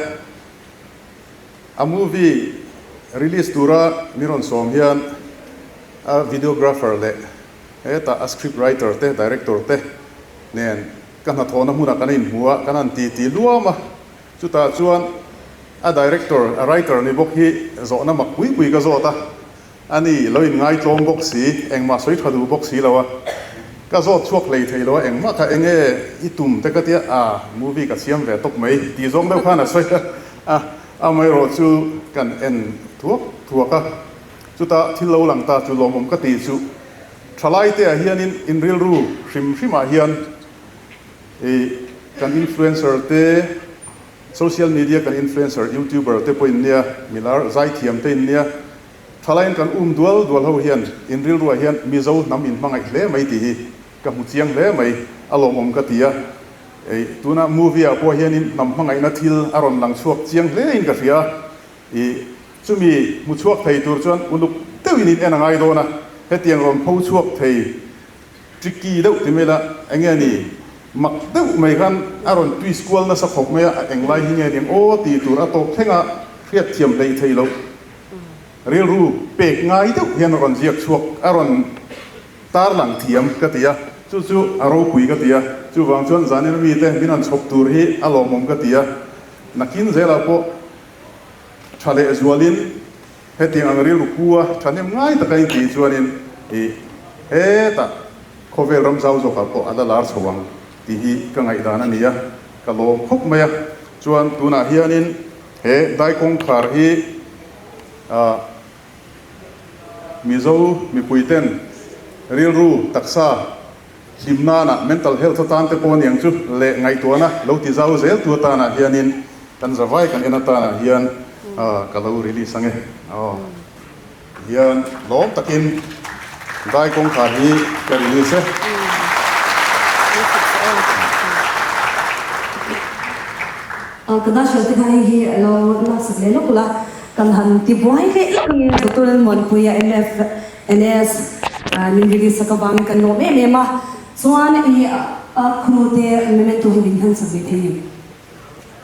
A movie release tura min rawn sawm hian a videographer leh hetah a script writer te, director te nen ka hnathawhna hmunah kan inhmu a, kan han titi luam a. Chutah chuan a director, a writer ni bawk hi zawhna mak pui pui ka zawt a, ani lo inngaitlawm bawk si, engmah sawi tha duh bawk si lo a, ka zawt chhuak hlei thei lo a, engmah kha enge i tum te ka tia, a movie ka siam ve tawp mai tih zawng deuh khan a sawi a, amaherawh chu kan en thuak thuak a, chutah thil lo lang ta chu lawmawm ka tih chu thalai te ah hianin in rilru hrim hrim ah hian I kan influencer te, social media kan influencer youtuber te pawh in nia, milar zaithiam te in nia, thalaiin kan um dual dual ho hian in rilruah hian Mizo hnam in hmangaih hle mai tih hi ka hmu chiang hle mai, a lawmawm ka ti a. Ei tuna movie ah pawh hianin hnam hmangaihna thil a rawn lang chhuak chiang hle in ka hria a, i chumi hmu chhuak thei tur chuan uluk deuhin in en a ngai dawn a, hetiang rawn pho chhuak thei Tricky deuh ti mai la, enge ni? Mak deuh mai khan a rawn twist kual nasa khawp mai a, a englai hi nge niang aw tih tur a tawp thleng a, hriatthiam hleih thei loh rilru pek ngai deuh hian a rawn ziak chhuak, a rawn tarlang thiam ka ti a, chu chu a ropui ka ti a, chuvang chuan zanin mite min rawn chhawp tur hi a lawmawm ka ti a, nakin zelah pawh tha leh zualin Hetiang ang rilru pu a thahnem ngai taka in tih chuanin i hetah khawvel ram zau zawkah pawh a la lar chho ang tih hi ka ngaihdan a ni a, ka lawm khawp mai a. Chuan tunah hianin he dai kawngkhar hi ah Mizo mipuiten rilru taksa hlim nana mental health atan te pawh aniang chu leh ngaihtuahna lo ti zau zel tu atanah hianin kan zavai kan en atanah hian ka lo release ange aw hian lawm takin dai kawngkhar hi ka release e. Ka dahhriat te kha hei hi a lo laksak leh lawk ula kan han ti buai leh lawk ange Doctor Lalmuanpuia MF NS, Min release sak avangin kan lawm em em a, chuan i crew te memento hi min hman sak ve thei em?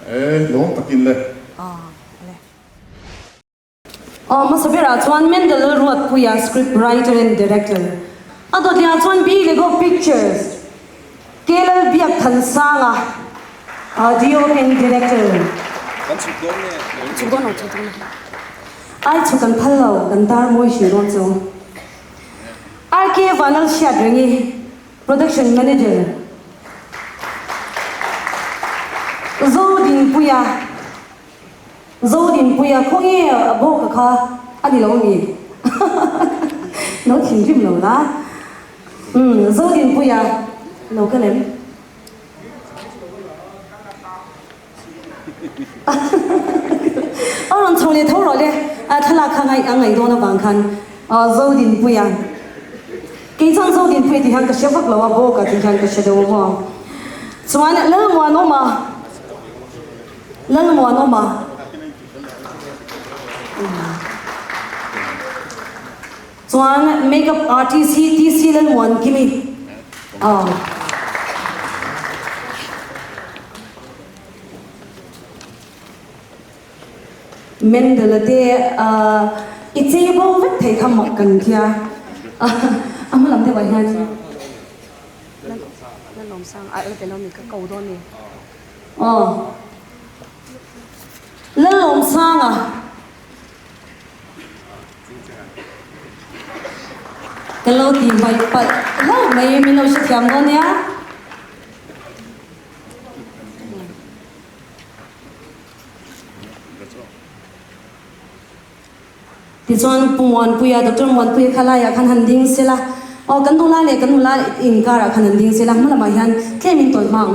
E, lawm takin le. Aw, hmasa berah chuan Mendel Lalruatpuia, script writer and director. A dawtliah chuan B Lego Pictures, K Lalbiakthansanga, DOP and director. Kan chhuk dawn nge? Chhuk dawn lo, chhuk dawn lo. Ai chhuk kan phal lo, kan dar mawi hri dawn chu. RK Vanal hriat reng i Production Manager Zodinpuia Zodinpuia khawnge a bawk a kha a ni lo mi? Lo thinrim lo la. Umm Zodinpuia lo ka lem. A rawn chho leh tho rawh le, a thlalak kha ngaih a ngaih dawn avang khan Zodinpuia kei chuan Zodinpuia tih hian ka hre vak lo a, Bawka tih hian ka hre deuh maw. Chuan Lalmuanawma, Lalmuanawma. Chuan makeup artist hi TC Lalmuankimi a. Mendel-a te i chei bo vek thei kha mak kan tia a hma lam deuhah hian. Aw Lalawmsanga. Ka lo ti hmaih palh hlauh mai, min lo hrethiam dawn nia. Tichuan Pu Muanpuia, Doctor Muanpuia kha laiah khan han ding sela, aw kan nula leh kan nula inkarah khan han ding sela, hma lamah hian tlem in tawlh hma ang,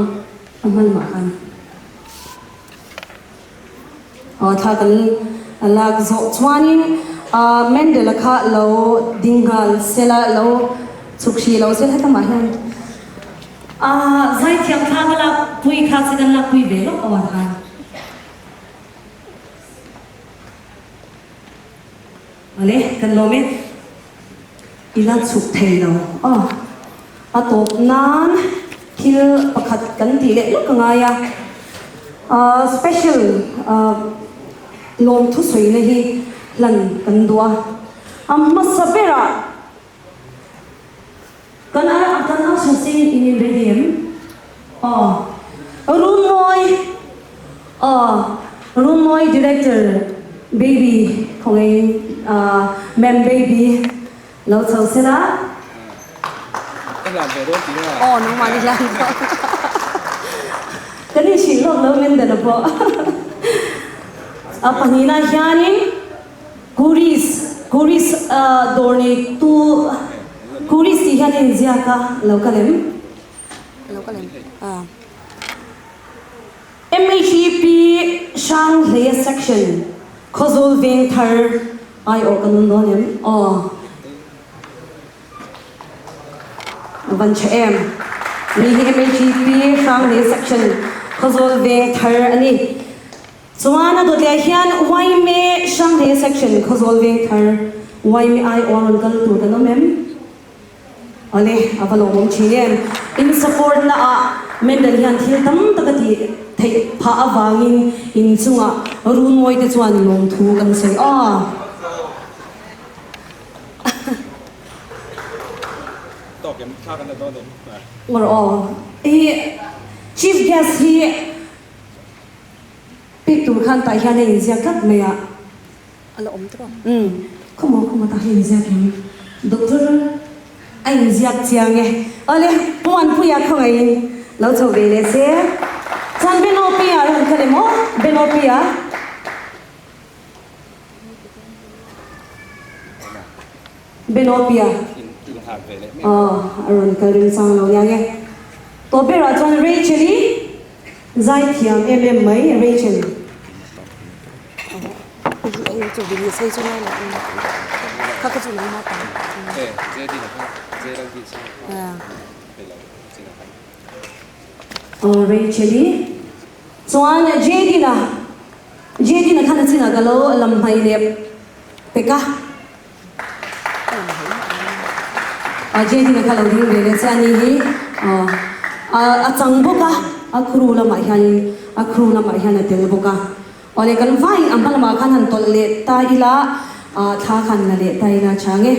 a hma lamah khan. Thla kan lak zawh chuanin Mendel-a kha lo ding nghal sela, lo chhuk hrih lo sela hetamah hian zaithiam thla ka lak pui kha che kan lak pui ve lawk aw khan. Awle, kan lawm e. I la chhuk thei lo aw. A tawp nan thil pakhat kan tih leh lawk a ngai a. Special lawmthu sawina hi hlan kan duh a. A hmasa berah kan kan a chhuk sin in in ready em? Aw. Runmawi aw Runmawi director baby khawngaiin ma'am baby Lo chho se la. Ka hlan ve dawn tih a. Aw nangmah ni hlan dawn. Kan inhrilh lawk lo Mendel a pawh. A pahnihna hianin Kuris, Kuris dawr neitu Kuris tih hian a inziak a, lo kal em? Lo kal em? Ah. MHEP Hranghleia Section, Khawzawl Vengthar aiawh kan awm dawn em? Aw. Van tha em? Ni hi MHEP Hranghleia Section, Khawzawl Vengthar a ni. Chuan a dawtleh hian yma Hranghleia Section, Khawzawl Vengthar yma aiawh a rawn kal tur kan awm em? Awle, a va lawmawm thin em? In support na ah Mendel hian thil tam tak a tih theih phah avangin in chungah Runmawi te chuan lawmthu kan sawi a. Tawk em? Thla kan la dawn em? Ngawr aw. Hi Chief Guest hi pek tur khan tah hian a inziak tlat mai a. A la awm tawh a. Umm. Khawmaw khawmaw tah hi inziak em? Doctor a inziak chiang e. Awle, Muanpuia khawngaihin lo chho ve leh se. Chuan Benopia rawn kal em aw? Benopia. Benopia. Aw, a rawn kal remchang lo niang e. Tawh berah chuan Rachel-i zaithiam em em mai Rachel. Rachel-i chuan Jadyn-a Jadyn-a khan a chinah ka lo lam hmai leh pek a Jadyn-a kha lo ding ve leh che a ni hi a chang bawk a a crew lamah hianin a crew lamah hian a tel bawk a. Awle kan vaiin a hma lamah khan han tawlh leh ta ila, thla khan la leh ta ila tha nge.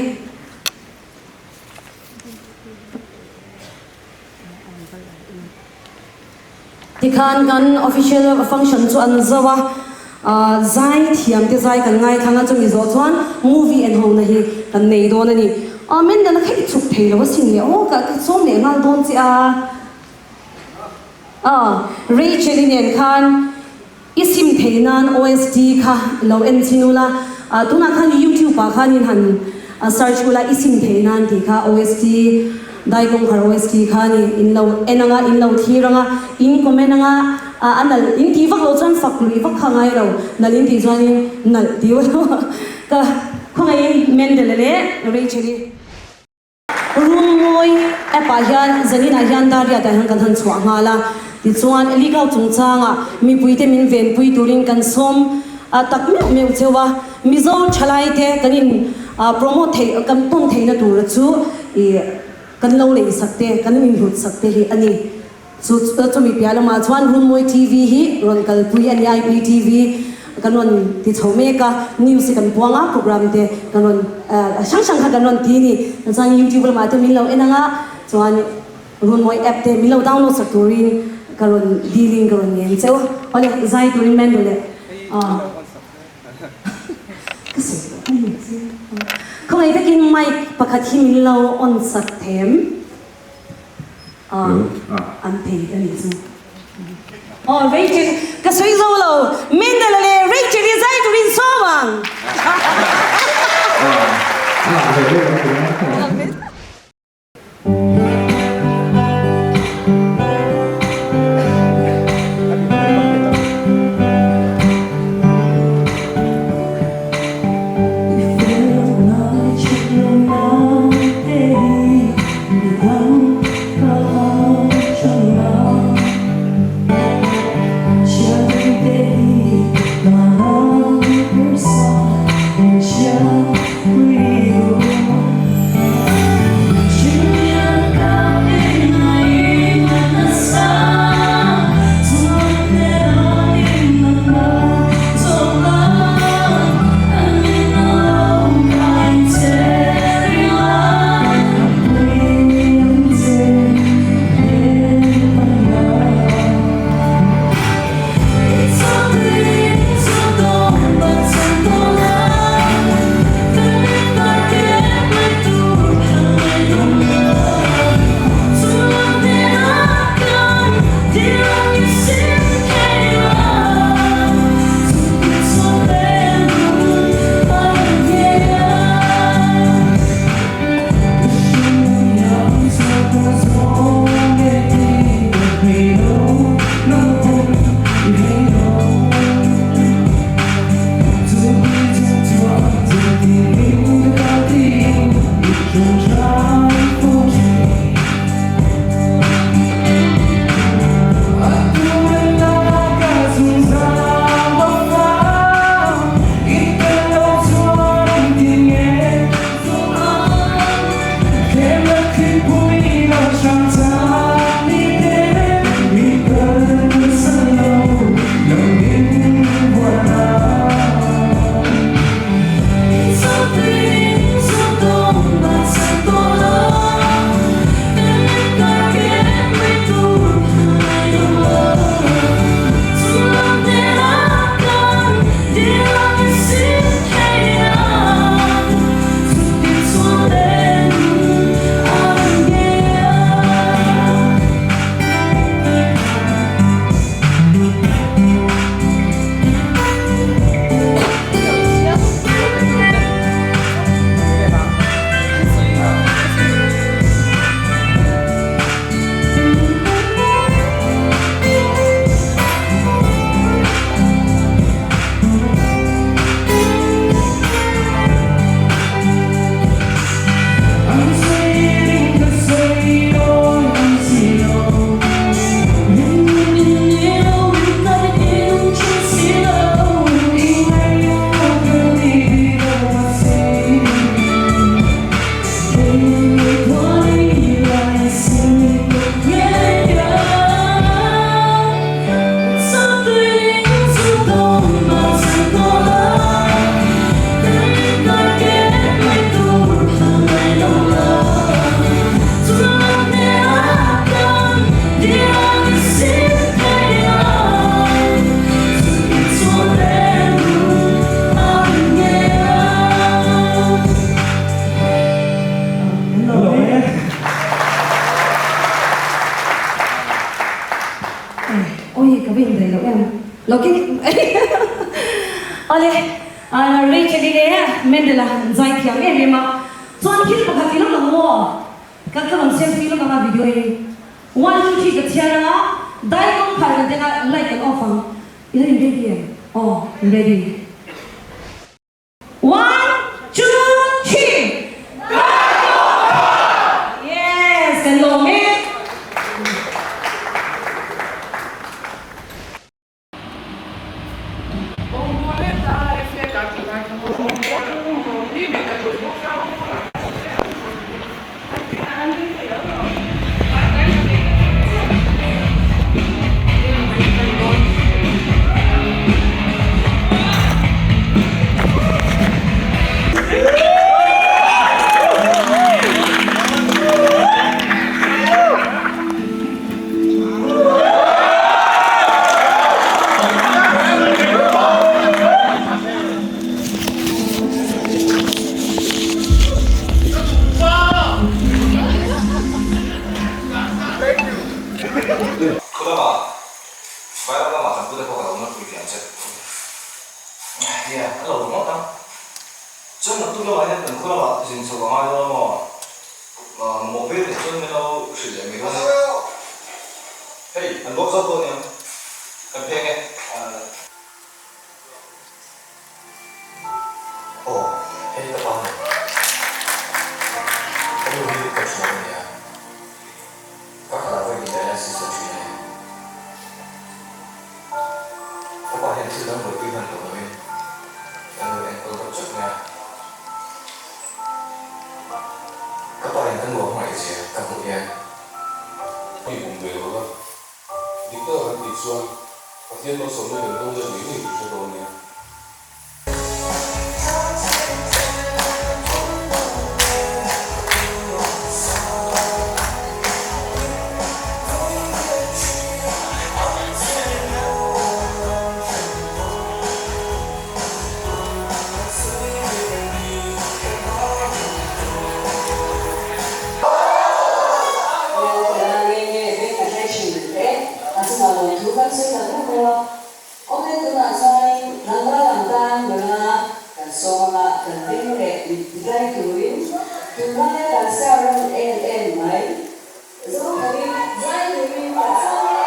Tikhan kan official function chu an zo a, zai thiam te zai kan ngaithlang a, chumi zawh chuan movie en ho na hi kan nei dawn a ni. Amen dana kha i chuk thei lo asin le aw, ka sawm leh nghal dawn che a. A, Rachel-i nen khan i sim thei nan OST kha lo en chhin ula, tunah khan YouTube ah khan in han search ula i sim thei nan tih kha OST, Dai Kawngkhar OST kha ni in lo en anga, in lo thlir anga, in comment anga, a nalh in tih vak lo chuan fak lui vak kha ngai lo, nalh in tih chuanin nalh ti ula ka khawngaihin Mendel-a leh Rachel-i. Runmawi app ah hian zaninah hian Dariat ah hian kan han chhuah nghal a, tichuan league out chungchangah mipuite min venpui turin kan sawm tak meuh meuh cheu a, Mizo thalaite kan in promote theih kan tawn theihna tura chu ih kan lo leisak te kan inhlut sak te hi a ni. Chu chumi piah lamah chuan Runmawi TV hi rawn kalpui a ni, IPTV kan rawn ti chho mek a, news hi kan puang a, program te kan rawn hrang hrang kha kan rawn ti a ni. Chuan YouTube lamah te min lo en ang a, chuan Runmawi app te min lo download sak turin ka rawn deal in ka rawn ngen cheu. Awle, zai turin Mendo leh ka sawi tawh a ni. Khawngaih takin mic pakhat hi min lo on sak them. An thei a nih chu. Aw Rachel ka sawi zo lo Mendel-a leh Rachel i zai turin sawm ang. Lo keng Awle Rachel i leh Mendel-a an zai thiam em em a, chuan thil pakhat i lo lang maw? Ka ka rawn selfie lawk anga video hi. One two three ka chhiar anga dai kawngkhar kan teng a light kan off ang. I lo in ready em? Aw ready. One two three Dai kawngkhar! Yes kan lawm e. Khulama Vairam lamah kan pute pawh ka lo nawrpui ve ang che. Nia, a lo ringawt ang. Chuan naktuk lamah hian kan khulama zin chho a ngai dawn a maw? Mamawh viau leh chuan min lo hrilh leh mai dawn a. Hei, an bawk zawk dawn nia. Kan pheng e. Aw, hei ka pa nen. Ka nu hi ka hria a nia. Ka kal vawi ni dialysis a ṭhin a ni. Ka pa hian thil dang buaipui hman tawh loin ka nu enkawl deuh chauh mai a. Ka pa in ka nu a hmangaih zia ka hmuh hian. Mi bum ve lo la, dik taka kan tih chuan Pathian malsawmna kan dawng let ngei ngei tih hre dawn nia. Awle tunah chuanin tlangval ang tan nula kan sawm anga kan beng leh mit tlai turin tunlaia kan star rawn en en mai Zothangin zai turin kan sawm e.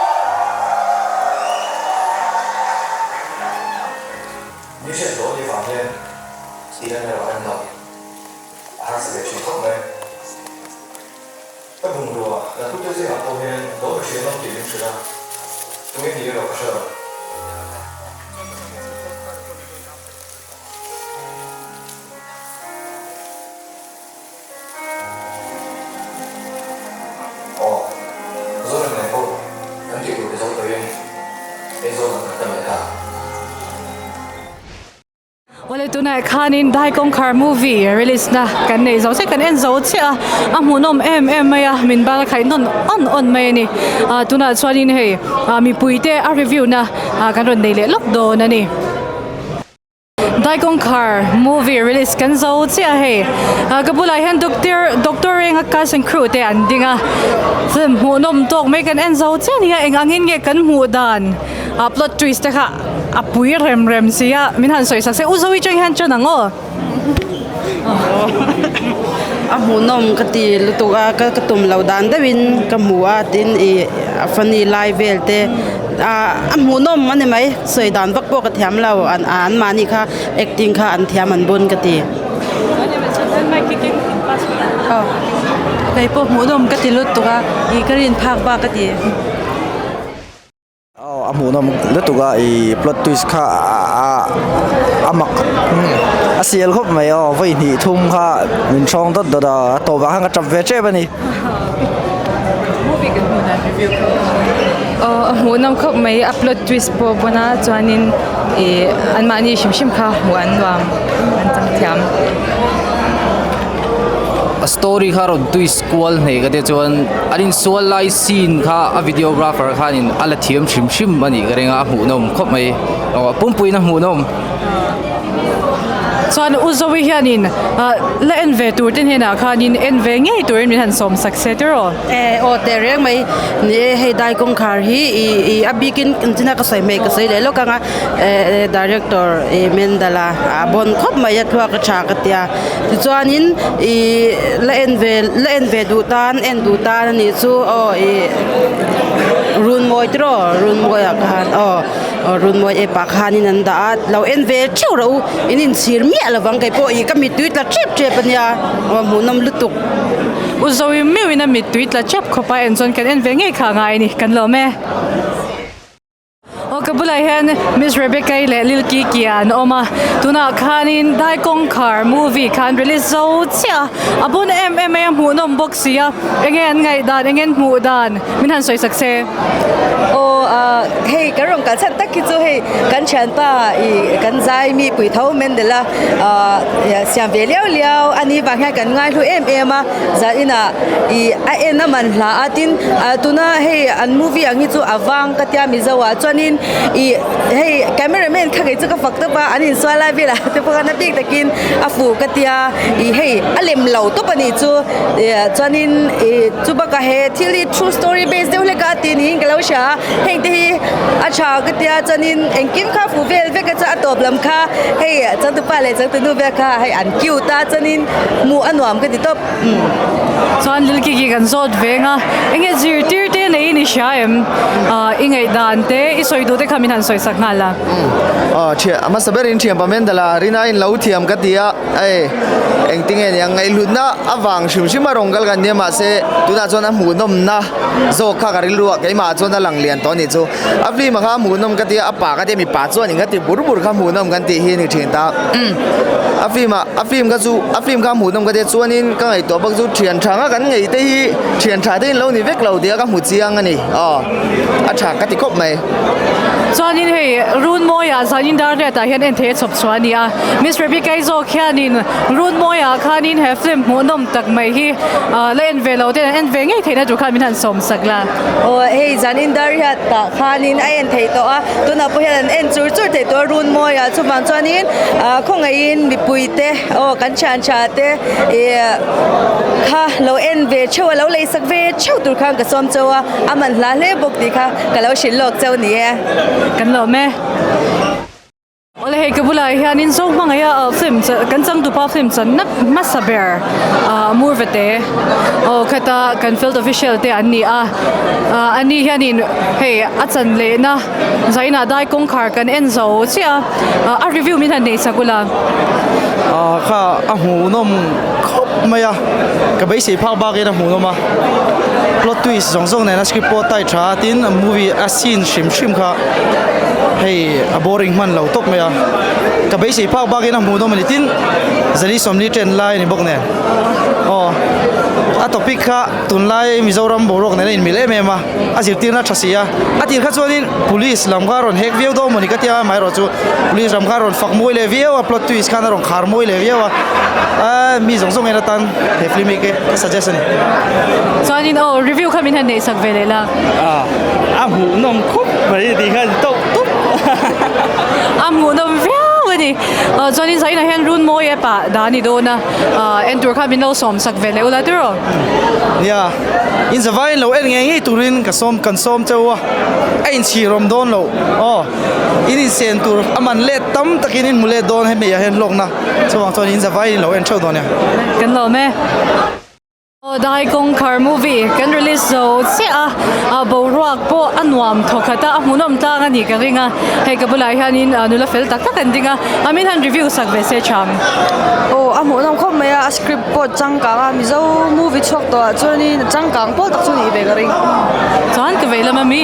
Ni hriat loh anih vang hian tih an erawh rem lo. A harsa ve thin khawp mai. Ka bungrua la tute zingah pawh hian lo ka hria nawm tih min hrilh a, tunge ni erawh ka hre lo. Aw, Zoram nen pawh kan tih tur ti zo tawhin Aizawl lam kan pan leh ta. Awle tunah khanin Dai Kawngkhar movie release na kan nei zo chiah kan en zo chiah a a hmuhnawm em em mai a min bal a khaih nawn awn awn mai a ni ah tunah chuanin hei ah mipui te a review na ah kan rawn nei leh lawk dawn a ni. Dai Kawngkhar movie release kan zo chiah a hei ah ka bulah hian doctor doctor Renga cast and crew te an ding a film hmuhnawm tawk mai kan en zo chiah a ni a eng angin nge kan hmuh dan ah plot twist te kha A pui rem rem si a, min han sawi sak se, U Zoe chang hian chen ang aw. A hmuhnawm ka ti lutuk a, ka ka tum lo dan deuhin ka hmu a, tin ih a funny lai vel te a a hmuhnawm a ni mai, sawi dan vak pawh ka thiam lo, an an mahni kha acting kha an thiam an bun ka ti. Kei pawh hmuhnawm ka ti lutuk a, ih ka rin phak bak ka ti. Aw a hmuhnawm lutuk a ih plot twist kha a mak a sial khawp mai aw vawi hnih thum kha min hrawng dawt dawt a a tawpah khan ka tap ve tep a ni. Aw a hmuhnawm khawp mai a plot twist pawh pawn a chuanin ih anmahni hrim hrim kha hmuh an nuam an chang thiam. A story kha rawn twist kual hneh ka tia chuan an insual lai scene kha a videographer khanin a la thiam hrim hrim a nih ka ring a a hmuhnawm khawp mai aw a pumpuiin a hmuhnawm. Chuan U Zoe hianin la en ve tur te hnenah khanin en ve ngei turin min han sawm sak se tiraw? E aw teh reng mai ni e, hei dai kawngkhar hi i i a bikin engtin a ka sawi hmei ka sawi leh lawk ang a e director i Mendala a bawn khawp mai a thluak a tha ka tia tichuanin i la en ve la en ve duh tan en duh tan a nih chu aw i Runmawi tiraw Runmawi ah khan aw. Aw Runmawi app ah khanin an dah a, lo en ve theuh rawh u, in inchhir miah lovang kei pawh ih ka mittui tla tep tep a nia, aw hmuhnawm lutuk. U Zoe meuhin a mittui tla tep khawp a en chuan kan en ve ngei kha ngai a ni, kan lawm e. Aw ka bulah hian Miss Rebecca-i leh Lil Kiki an awm a, tunah khanin Dai Kawngkhar movie kha an release zo chiah a, a bun em em mai a hmuhnawm bawk si a, enge an ngaihdan enge an hmuh dan min han sawi sak se. Aw ah hei kan rawn kal chhan tak hi chu hei kan thianpa ih kan zai mi pui tho Mendel a ah siam ve liau liau a ni vang hian kan ngaihlu em em a zan inah ih a en a man hla a tin ah tuna hei an movie ang hi chu a vang ka tia mizo ah chuanin ih hei camera man kha kei chu ka fak tawp a an insual lai velah te pawh khan a bik takin a fuh ka tia ih hei a lem lo tawp a nih chu ih chuanin ih chu bakah he thil hi true story base deuh hlek a tih niin ka lo hria a heng te hi a tha ka tia chuanin engkim kha fuh vel vek a chuan a tawp lam kha hei changtupa leh changtunu vel kha hei an cute a chuanin hmuh a nuam ka ti tawp umm. Chuan lil ki ki kan zawt veng a enge zirtir te nei in i hria em ah i ngaihdan te i sawi duh te kha min han sawi sak nghal a. Aw thian a hmasa berin thian pa Mendala Rina in lo thiam ka ti a hei engtinge niang ngaihhlutna avang hrim hrim a rawn kal kan nia mahse tunah chuan a hmuhnawmna zawk kha ka rilru ah keimah chuan a lang lian tawh a nih chu a film ah kha a hmuhnawm ka tia a pa ka tia mipa chuan in ka ti bur bur kha hmuhnawm kan tih hi a ni thin ta a film ah a film kha chu a film kha a hmuhnawm ka tia chuanin ka ngaihtuah bawk chu thian tha nga kan ngei te hi thian tha te in lo ni vek lo tih a ka hmu chiang a ni aw a tha ka ti khawp mai. Chuanin hei Runmawiah zanin dar riatah hian en theih a chhawp chhuah a ni a Miss Rebecca-i zawk hianin Runmawiah khanin he film hmuhnawm tak mai hi la en ve lo ten an en ve ngei theihna tur khan min han sawm sak la. Aw hei zanin dar riatah khanin a en theih tawh a, tunah pawh hian an en chur chur theih tawh a Runmawiah chuvang chuanin khawngaihin mipuite aw kan thian tha te ih kha lo en ve theuh a lo leisak ve theuh tur khan ka sawm chauh a, a man hla hle bawk tih kha ka lo hrilh lawk chauh ni e. Kan lawm e. Awle hei ka bulah hianin zo hmangaih a film kan changtupa film channa hmasa ber ah mur vete aw khata kan field official te an ni a ah ani hianin hei a chan lehna zainah dai kawngkhar kan en zo chiah a a review min han nei sak ula. Ah kha a hmuhnawm khawp mai a ka beisei phak bakin a hmuhnawm a plot twist zawng zawng nena script pawh a tight tha a tin movie a scene hrim hrim kha hei a boring hman lo tawp mai a ka beisei phak bakin a hmuhnawm a ni tin zali sawmli chen lai a ni bawk nen aw a topic kha tunlai Mizoram boruak nen a inmil em em a a zirtirna tha si a a tir kha chuanin police lam kha a rawn hek viau dawn mawni ka tia amaherawh chu police lam kha a rawn fak mawi leh viau a plot twist khan a rawn khar mawi leh viau a aaa mi zawng zawng en atan he film hi ka suggest a ni. Chuanin aw review kha min han neih sak ve leh la. A hmuhnawm khawp mai tih kha a ni tawp tawp. A hmuhnawm viau a ni. Chuanin zainah hian Runmawi app ah dah a ni dawn a, en tur kha min lo sawm sak ve leh ula tiraw. Nia, in zavaiin lo en ngei ngei turin ka sawm kan sawm cheu a, a inchhir awm dawn lo aw. In insen tur a man let tam takin in hmu let dawn hemi ah hian hlawkna chuvang chuan in zavaiin in lo en theuh dawn nia. Kan lawm e. Aw Dai Kawngkhar movie kan release zo chiah a, ah boruak pawh a nuam thaw khat a, a hmuhnawm tlang a nih ka ring a, hei ka bulah hianin nula fel tak tak an ding a, a min han review sak ve se chang. Aw a hmuhnawm khawp mai a, a script pawh changkang a, Mizo movie chhuak tawh ah chuanin a changkang pawl tak chu nih ve ka ring. Chuan ka vei lam a mi?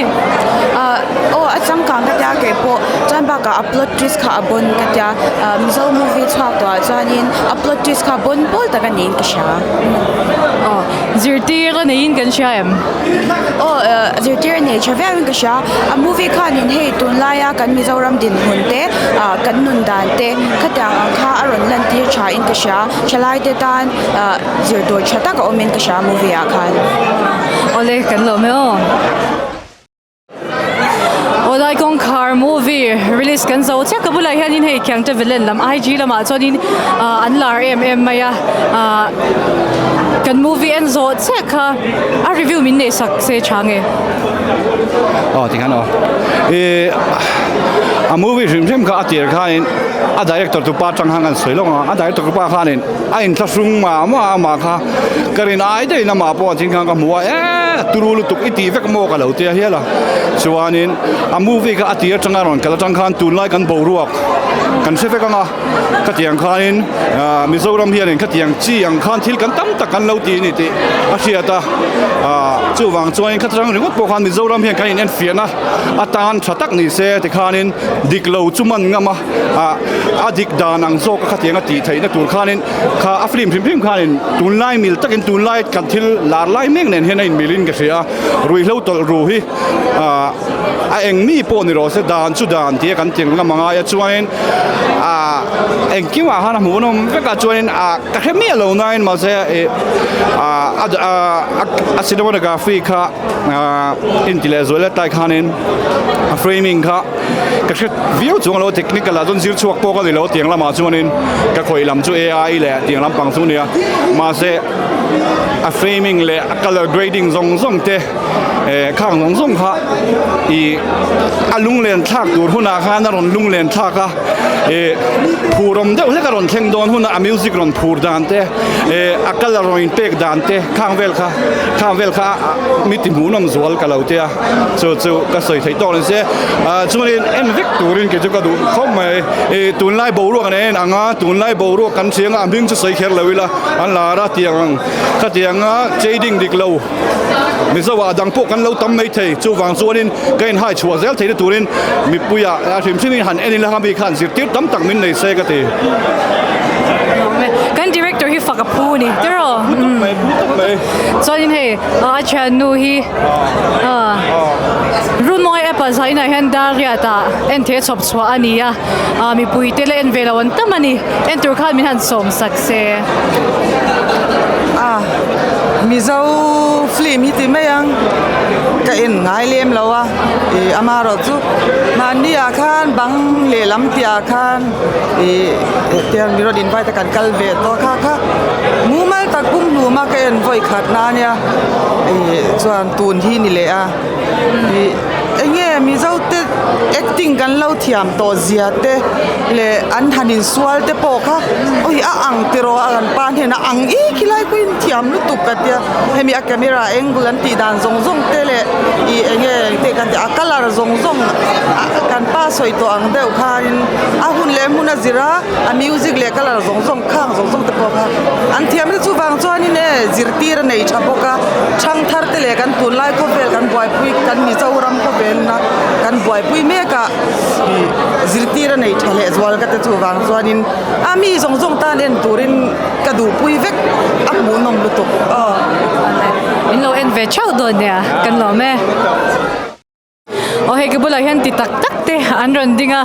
Ah aw a changkang ka tia kei pawh chuan bakah a plot twist kha a bon ka tia, ah Mizo movie chhuak tawh ah chuanin a plot twist kha bon pawl tak a niin ka hria. Aw, zirtir a neiin kan hria em? Aw, zirtir a nei tha viauin ka hria. A movie khanin hei tunlaia kan Mizoram dinhmun te, ah kan nun dan te khatiang ang kha a rawn lantir thain ka hria. Thalaite tan ah zir tur tha tak a awmin ka hria movie ah khan. Awle, kan lawm e aw. Aw lai kawngkhar. Kawngkhar movie release kan zo chiah ka bulah hianin hei Khiangte Velen lam IG lamah chuanin ah an lar em em mai a ah kan movie en zawh chiah kha a review min neih sak se tha nge. Aw tikhan aw ih a movie hrim hrim kha a tir khanin a director tu pa atang khan kan sawi lawk ang a director tu pa khanin a inthlahrung mah mah a amah kha ka rin ai deuhin amah pawh a thing khan ka hmu a eee turu lutuk i tih vek maw ka lo tia hial a chuanin a movie kha a tir atanga rawn kal atang khan tunlai kan boruak kan hre vek ang a khatiang khanin ah Mizoram hianin khatiang chi ang khan thil kan tam tak kan lo ti a ni tih a hriat a ah chuvang chuanin khatang ringawt pawh khan Mizoram hian kan inenfiahna atan tha tak ni se tikhanin dik lo chu man ngam a ah a dik dan ang zawk a khatiang a tih theihna tur khanin kha a film hrim hrim khanin tunlai mil takin tunlai kan thil lar lai mek nen hian a inmilin ka hria a ruihhlo tawlh ru hi ah a eng mi pawh ni rawh se dan chu dan tia kan ti ngam angai a chuanin ah engkimah khan a hmuhnawm vek a chuanin ah ka hre miah lo nain mahse ih ah a a cinematography kha ah inti leh zual let lai khanin a framing kha ka hre viau chuang lo technical ah chuan zir chhuak pawh ka ni lo tiang lamah chuanin ka khawih lam chu ai leh tiang lampang chu a nia mahse a framing leh a colour grading zawng zawng te eh khang zawng zawng kha ih a lunglen thlak tur hunah khan a rawn lunglen thlak a ih phur awm deuh hlek a rawn thleng dawn hunah a music rawn phur dan te eh a colour rawn inpek dan te khang vel kha khang vel kha mi ti hmuhnawm zual ka lo tia chu chu ka sawi theih tawk ni se ah chuanin en vek turin kei chu ka duh khawp mai ih tunlai boruak an en ang a tunlai boruak kan hria ang a a hming chu sawi kher lo ila an lar a tiang ang khatianga chading dik lo. Mizo ah dang pawh kan lo tam mai thei, chuvang chuanin ka inhai chhuah zel theihna turin mipuia a hrim hrimin han en ila mi khan zirtir tam tak min nei se ka ti. Kan director hi fak a phu ni tiraw? Phu tak mai, phu tak mai. Chuanin hei a thiannu hi Runmawi app ah zainah hian Dariat ah en the chhawp chhuah a ni a, mipui te la en ve lo an tam a ni. En tur khan min han sawm sak se. A Mizo film hi ti mai ang ka en ngai lem lo a ih amaherawh chu mahni ah khan bang lehlam tih ah khan ih tiang mi rawn invite a kan kal ve tawh kha kha mumal tak pumhlum a ka en vawi khat na ania ih chuan tun hi ni leh a ih. Enge Mizo te acting kan lo thiam tawh zia te leh an han insual te pawh kha awi a ang tiraw a kan pa hnenah ang i khilai pawh in thiam lutuk ka tia hemi a camera angle an tih dan zawng zawng te leh ih enge te kan tih a colour zawng zawng kan pa sawi tawh ang deuh khanin a hun leh hmun a zir a a music leh colour zawng zawng khang zawng zawng te pawh kha an thiam te chuvang chuanin e zirtir a nei tha bawk a thangthar te leh kan tunlai khawvel kan buaipui kan Mizoram khawvelna kan buaipui mek a ih zirtir a nei tha leh zual ka te chuvang chuanin a mi zawng zawng tan en turin ka duhpui vek a hmuhnawm lutuk aw. Min lo en ve theuh dawn nia kan lawm e. Aw hei ka bulah hian ti tak tak te an rawn ding a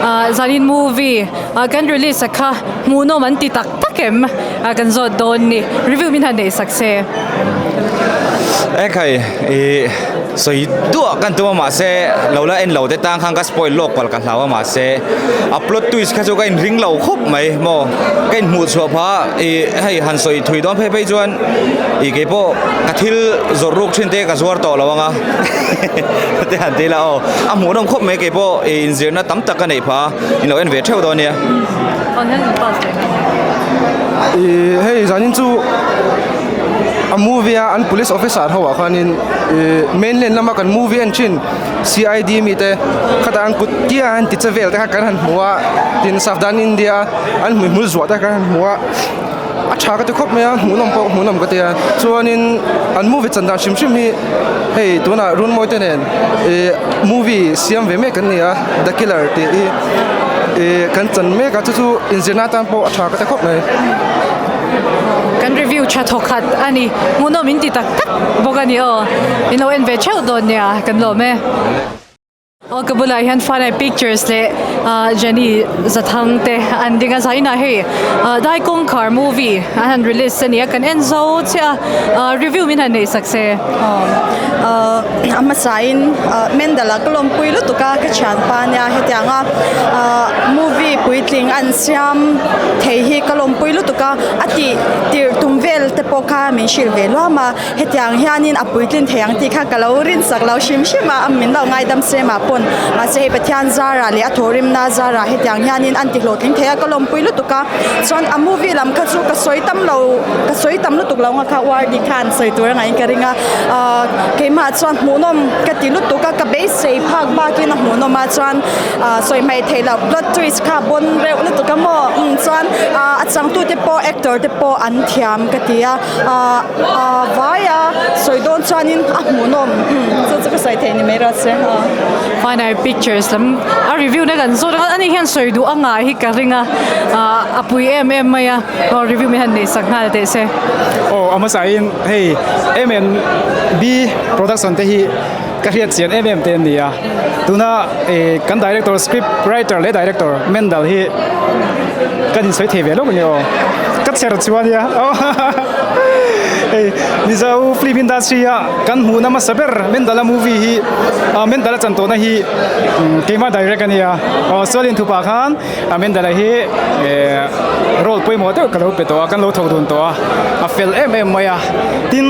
ah zanin movie ah kan release a kha hmuhnawm an ti tak tak em ah kan zawt dawn ni review min han neih sak se. E khai ih sawi duah kan tum a mahse lo la en lo te tang khan ka spoil lawk palh ka hlau a mahse a plot twist kha chu ka inring lo khawp mai maw ka inhmuh chhuah phah a ih hei han sawi thui dawn phei phei chuan ih keipawh ka thil zawrh ruk thin te ka zuar tawh lo ang a. te han ti ila aw a hmuhnawm khawp mai keipawh ih inzirna tam tak ka neih phah a in lo en ve theuh dawn nia. Ih hei zanin chu a movie a an police officer ho ah khanin ih mainland lama kan movie en thin C_I_D mi te khatah an kut tia an ti che vel te kha kan han hmu a tin Savdhan India an hmuihmul zuah te kha kan han hmu a. A tha ka ti khawp mai a, hmuhnawm pawh hmuhnawm ka ti a, chuanin an movie chan dan hrim hrim hi hei tunah Runmawi te nen ih movie siam ve mek an ni a the killer tih hi ih kan chan mek a chu chu inzirna atan pawh a tha ka ti khawp mai. Kan review tha thawk khat a ni, hmuhnawm in ti tak tak bawk a ni aw, in lo en ve theuh dawn nia kan lawm e. Aw ka bulah hian Fanai Pictures leh ah Jenny Zathang te an ding a zainah hei ah Dai Kawngkhar movie an han release a ni a kan en zo chiah a ah review min han neih sak se. Aw a hmasain ah Mendala ka lawmpui lutuk a ka thianpa nia hetianga ah movie puitling an siam thei hi ka lawmpui lutuk a a tih tirh tum vel te pawh kha min hrilh ve luam a. Hetiang hianin a puitlin thei ang tih kha ka lo rinsak lo hrim hrim a, min lo ngaidam se mah pawn. Mahse hei Pathian zarah leh a thawhrimna zarah hetiang hianin an ti hlawhtling thei a, ka lawmpui lutuk a. Chuan a movie lam kha chu ka sawi tam lo, ka sawi tam lutuk lo nga kha Wardy khan sawi tur a ngaihin ka ring a. Ahh keimah chuan hmuhnawm ka ti lutuk a, ka beisei phak bakin a hmuhnawm a, chuan ahh sawi hmaih theih loh plot twist kha bawn reuh lutuk a maw? Umm chuan ahh a changtute pawh actor te pawh an thiam ka ti a. Ahh a vai a sawi dawn chuanin a hmuhnawm umm chu chu ka sawi thei ni mai rawh se aw. Final pictures lam a review na kan zawt a ani hian sawi duh a ngai hi ka ring a ah a pui em em mai a aw review min han neih sak nghal teh se. Aw a hmasa in hei M&B production te hi ka hriat chian em em te an ni a tuna eh kan director script writer leh director Mendal hi kan insawi thei ve lawk a ni aw ka chher chu a nia hei Mizo film industry a kan hmuhna hmasa ber Mendala movie hi ah Mendala chan tawhna hi keimah direct a nia aw chuanin thupah khan a Mendala hi eh role pawimawh deuh ka lo pe tawh a kan lo thawk dun tawh a a fel em em mai a tin.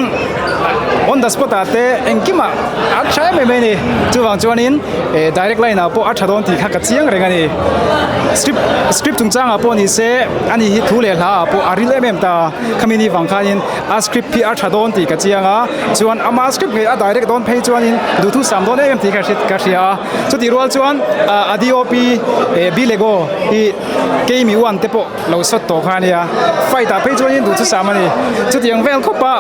On the spot ah te engkimah a tha em em mai a ni chuvang chuanin eh direct line ah pawh a tha dawn tih kha ka chiang reng a ni script script chungchangah pawh ni se ani hi thu leh hla ah pawh a ril em em ta a khami ni vang khanin a script hi a tha dawn tih ka chiang a chuan ama script ngei a direct dawn phei chuanin duhthu sam dawn em em tih ka hria a chutih rual chuan ah a DOP eh Bilego hi keimi uan te pawh. Lo sawt tawh kha a nia, fight ah phei chuanin duh chu sam a ni. Chutiang vel khawpa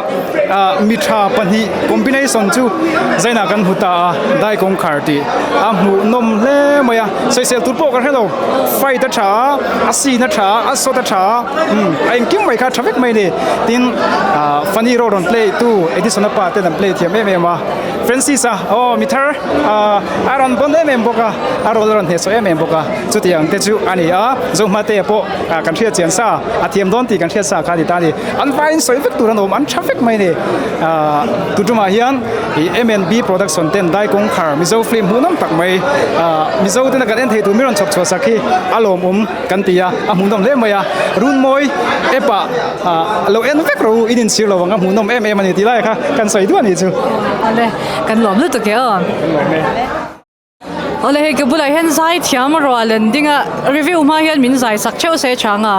ah mi tha pahnih combination chu zainah kan hmu ta a, dai kawngkhar tih a hmuh nawm hle mai a, sawisel tur pawh ka hre lo, fight a tha a, a scene a tha a, a shot a tha a, umm a engkim mai kha a tha vek mai a ni. Tin ah funny role rawn play tu Edison-a pa ten an play thiam em em a. Francis-a aw mi thar ah a rawn bawn em em bawk a, a role a rawn hnehsawh em em bawk a, chutiang te chu a ni a, Zohmate pawh ah kan hriat chian sa, a thiam dawn tih kan hriat sa kha a ni ta a ni. An vaiin sawi vek tur an awm, an tha vek mai a ni. Ah tutumah hian ih M&B production ten Dai Kawngkhar Mizo film hmuhnawm tak mai ah Mizo tena kan en thei tur mi rawn chhawp chhuah sak hi a lawmawm kan ti a, a hmuhnawm hle mai a, Runmawi app ah Ah lo en vek rawh u in inchhir lo ang a hmuhnawm em em a ni tih lai kha kan sawi duah a nih chu. Awle kan lawm lutuk e aw. Kan lawm e. Awle hei ka bulah hian zai thiam rual an ding a review hma hian min zai sak theuh se chang a.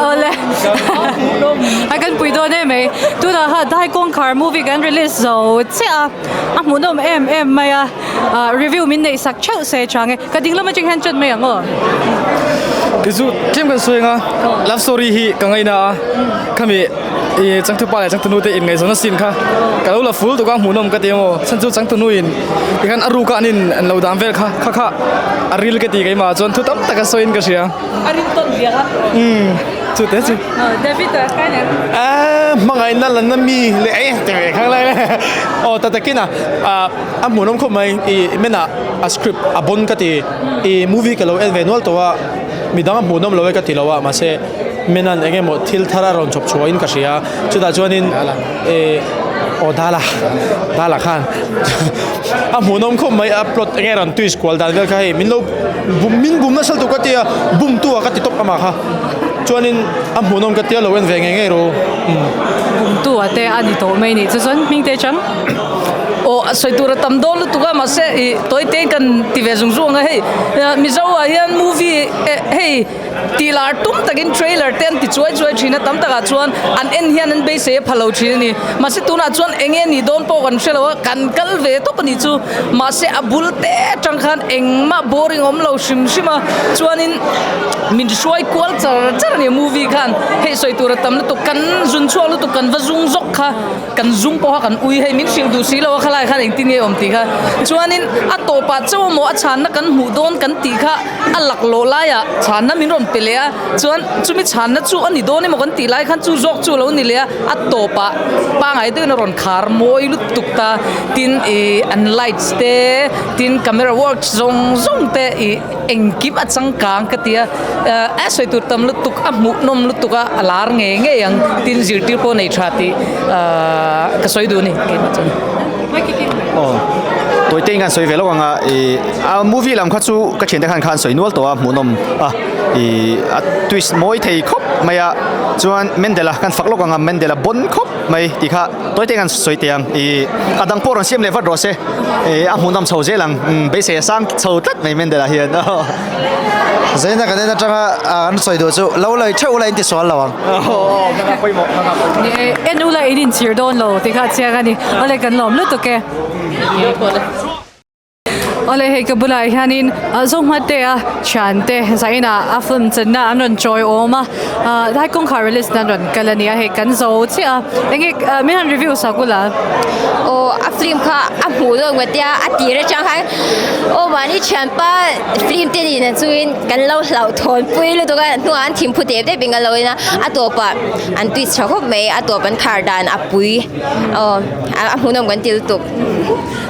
Awle a kan pui dawn em mai tunah kha Dai Kawngkhar movie kan release zo chiah a a hmuhnawm em em mai a ah review min neih sak theuh se chang e. Ka ding lam atang hian chat mai ang aw. Ti chu tlem kan sawi anga love story hi ka ngaina a khami i changtupa leh changtunu te inngaihzawn a sin kha ka lo la ful tuk a hmuhnawm ka ti emaw chhan chu changtunu in tikhan a ruk a an in an lo dan vel kha kha kha a ril ka ti keimah chuan thu tam tak a sawiin ka hria. A ril tawn viak a. Umm chu te chu. David a kai leh. Ahh hmangaihna la na mi leh e ti ve khang lai le aw ta takin a a hmuhnawm khawp mai i menah a script a bon ka ti i movie ka lo en ve nual tawh a midang a hmuhnawm lo e ka ti lo a mahse menan eng emaw thil thar a rawn chhawp chhuah in ka hria chutah chuanin eh aw dala dala khan a hmuhnawm khawp mai a plot eng nge rawn twist kual dan vel kha hei min lo bum min bum nasa lutuk ka tia bum tu ah ka ti tawp amah kha chuanin a hmuhnawm ka tia lo en ve ngei ngei rawh u. Bum tu ah te a ni tawh mai a nih chu chuan hming te chang. Aw a sawi tur a tam dawn lutuk a mahse ih tawi te kan ti ve zung zung ang a hei Mizo ah hian movie eh hei tih lar tum takin trailer te an ti chuai chuai thin a tam takah chuan an en hian an beisei a pha lo thin a ni mahse tunah chuan eng nge nih dawn pawh kan hre lo a kan kal ve tawp a nih chu mahse a bul te atang khan engmah boring awm lo hrim hrim a chuanin. Min hruai kual char char a ni movie khan hei sawi tur a tam lutuk kan zun chhuak lutuk kan va zung zawk kha kan zung pawh kha kan ui hei min hrilh duh si lo a khalai khan engtin nge awm tih kha chuanin a tawpah chauh emaw a chhanna kan hmuh dawn kan tih kha a laklawh laiah chhanna min rawn pe leh a chuan chumi chhanna chu a ni dawn emaw kan tih lai khan chu zawk chu a lo ni leh a a tawpah pangai deuhin a rawn khar mawi lutuk ta tin ih an lights te tin camera works zawng zawng te ih. Engkim a changkang ka ti a, a sawi tur tam lutuk, a hmuhnawm lutuk a, a lar ngei ngei ang tin zirtir pawh nei tha tih ka sawi duh a ni keimah chuan. Aw, tawite in kan sawi ve lawk ang a, ih a movie lam kha chu ka thiante khan khan sawi nual tawh a hmuhnawm a, ih a twist mawi thei khawp mai a, chuan Mendela kan fak lawk ang a, Mendela bon khawp mai tih kha tawite in kan sawi teh ang, ih a dang pawh rawn siam leh vat rawh se. Ih a hmuhnawm chho zel ang beisei a sang chho tlat mai Mendel ah hian aw. Zaina kan en atanga an sawi duh chu lo lawi theuh ula in ti sual lo ang. Ni e, en ula in inchhir dawn lo tih kha a chiang a ni. Awle kan lawm lutuk e. Awle hei ka bulah hianin Zohmate a thiante Zaina a film chenna an rawn chawi awm a, tlai kawngkhar release na an rawn kal a ni a, hei kan zo chiah a, enge min han review sak ula. Aw a film kha a hmuh dawn ka tia a tir atang khan aw mahni thianpa film te nen chungin kan lo hlauhthawn pui lutuk a hnuah an thinphu tep tep in kan lo en a a tawpah an twist tha khawp mai a tawp an khar dan a pui aw a hmuhnawm kan ti lutuk.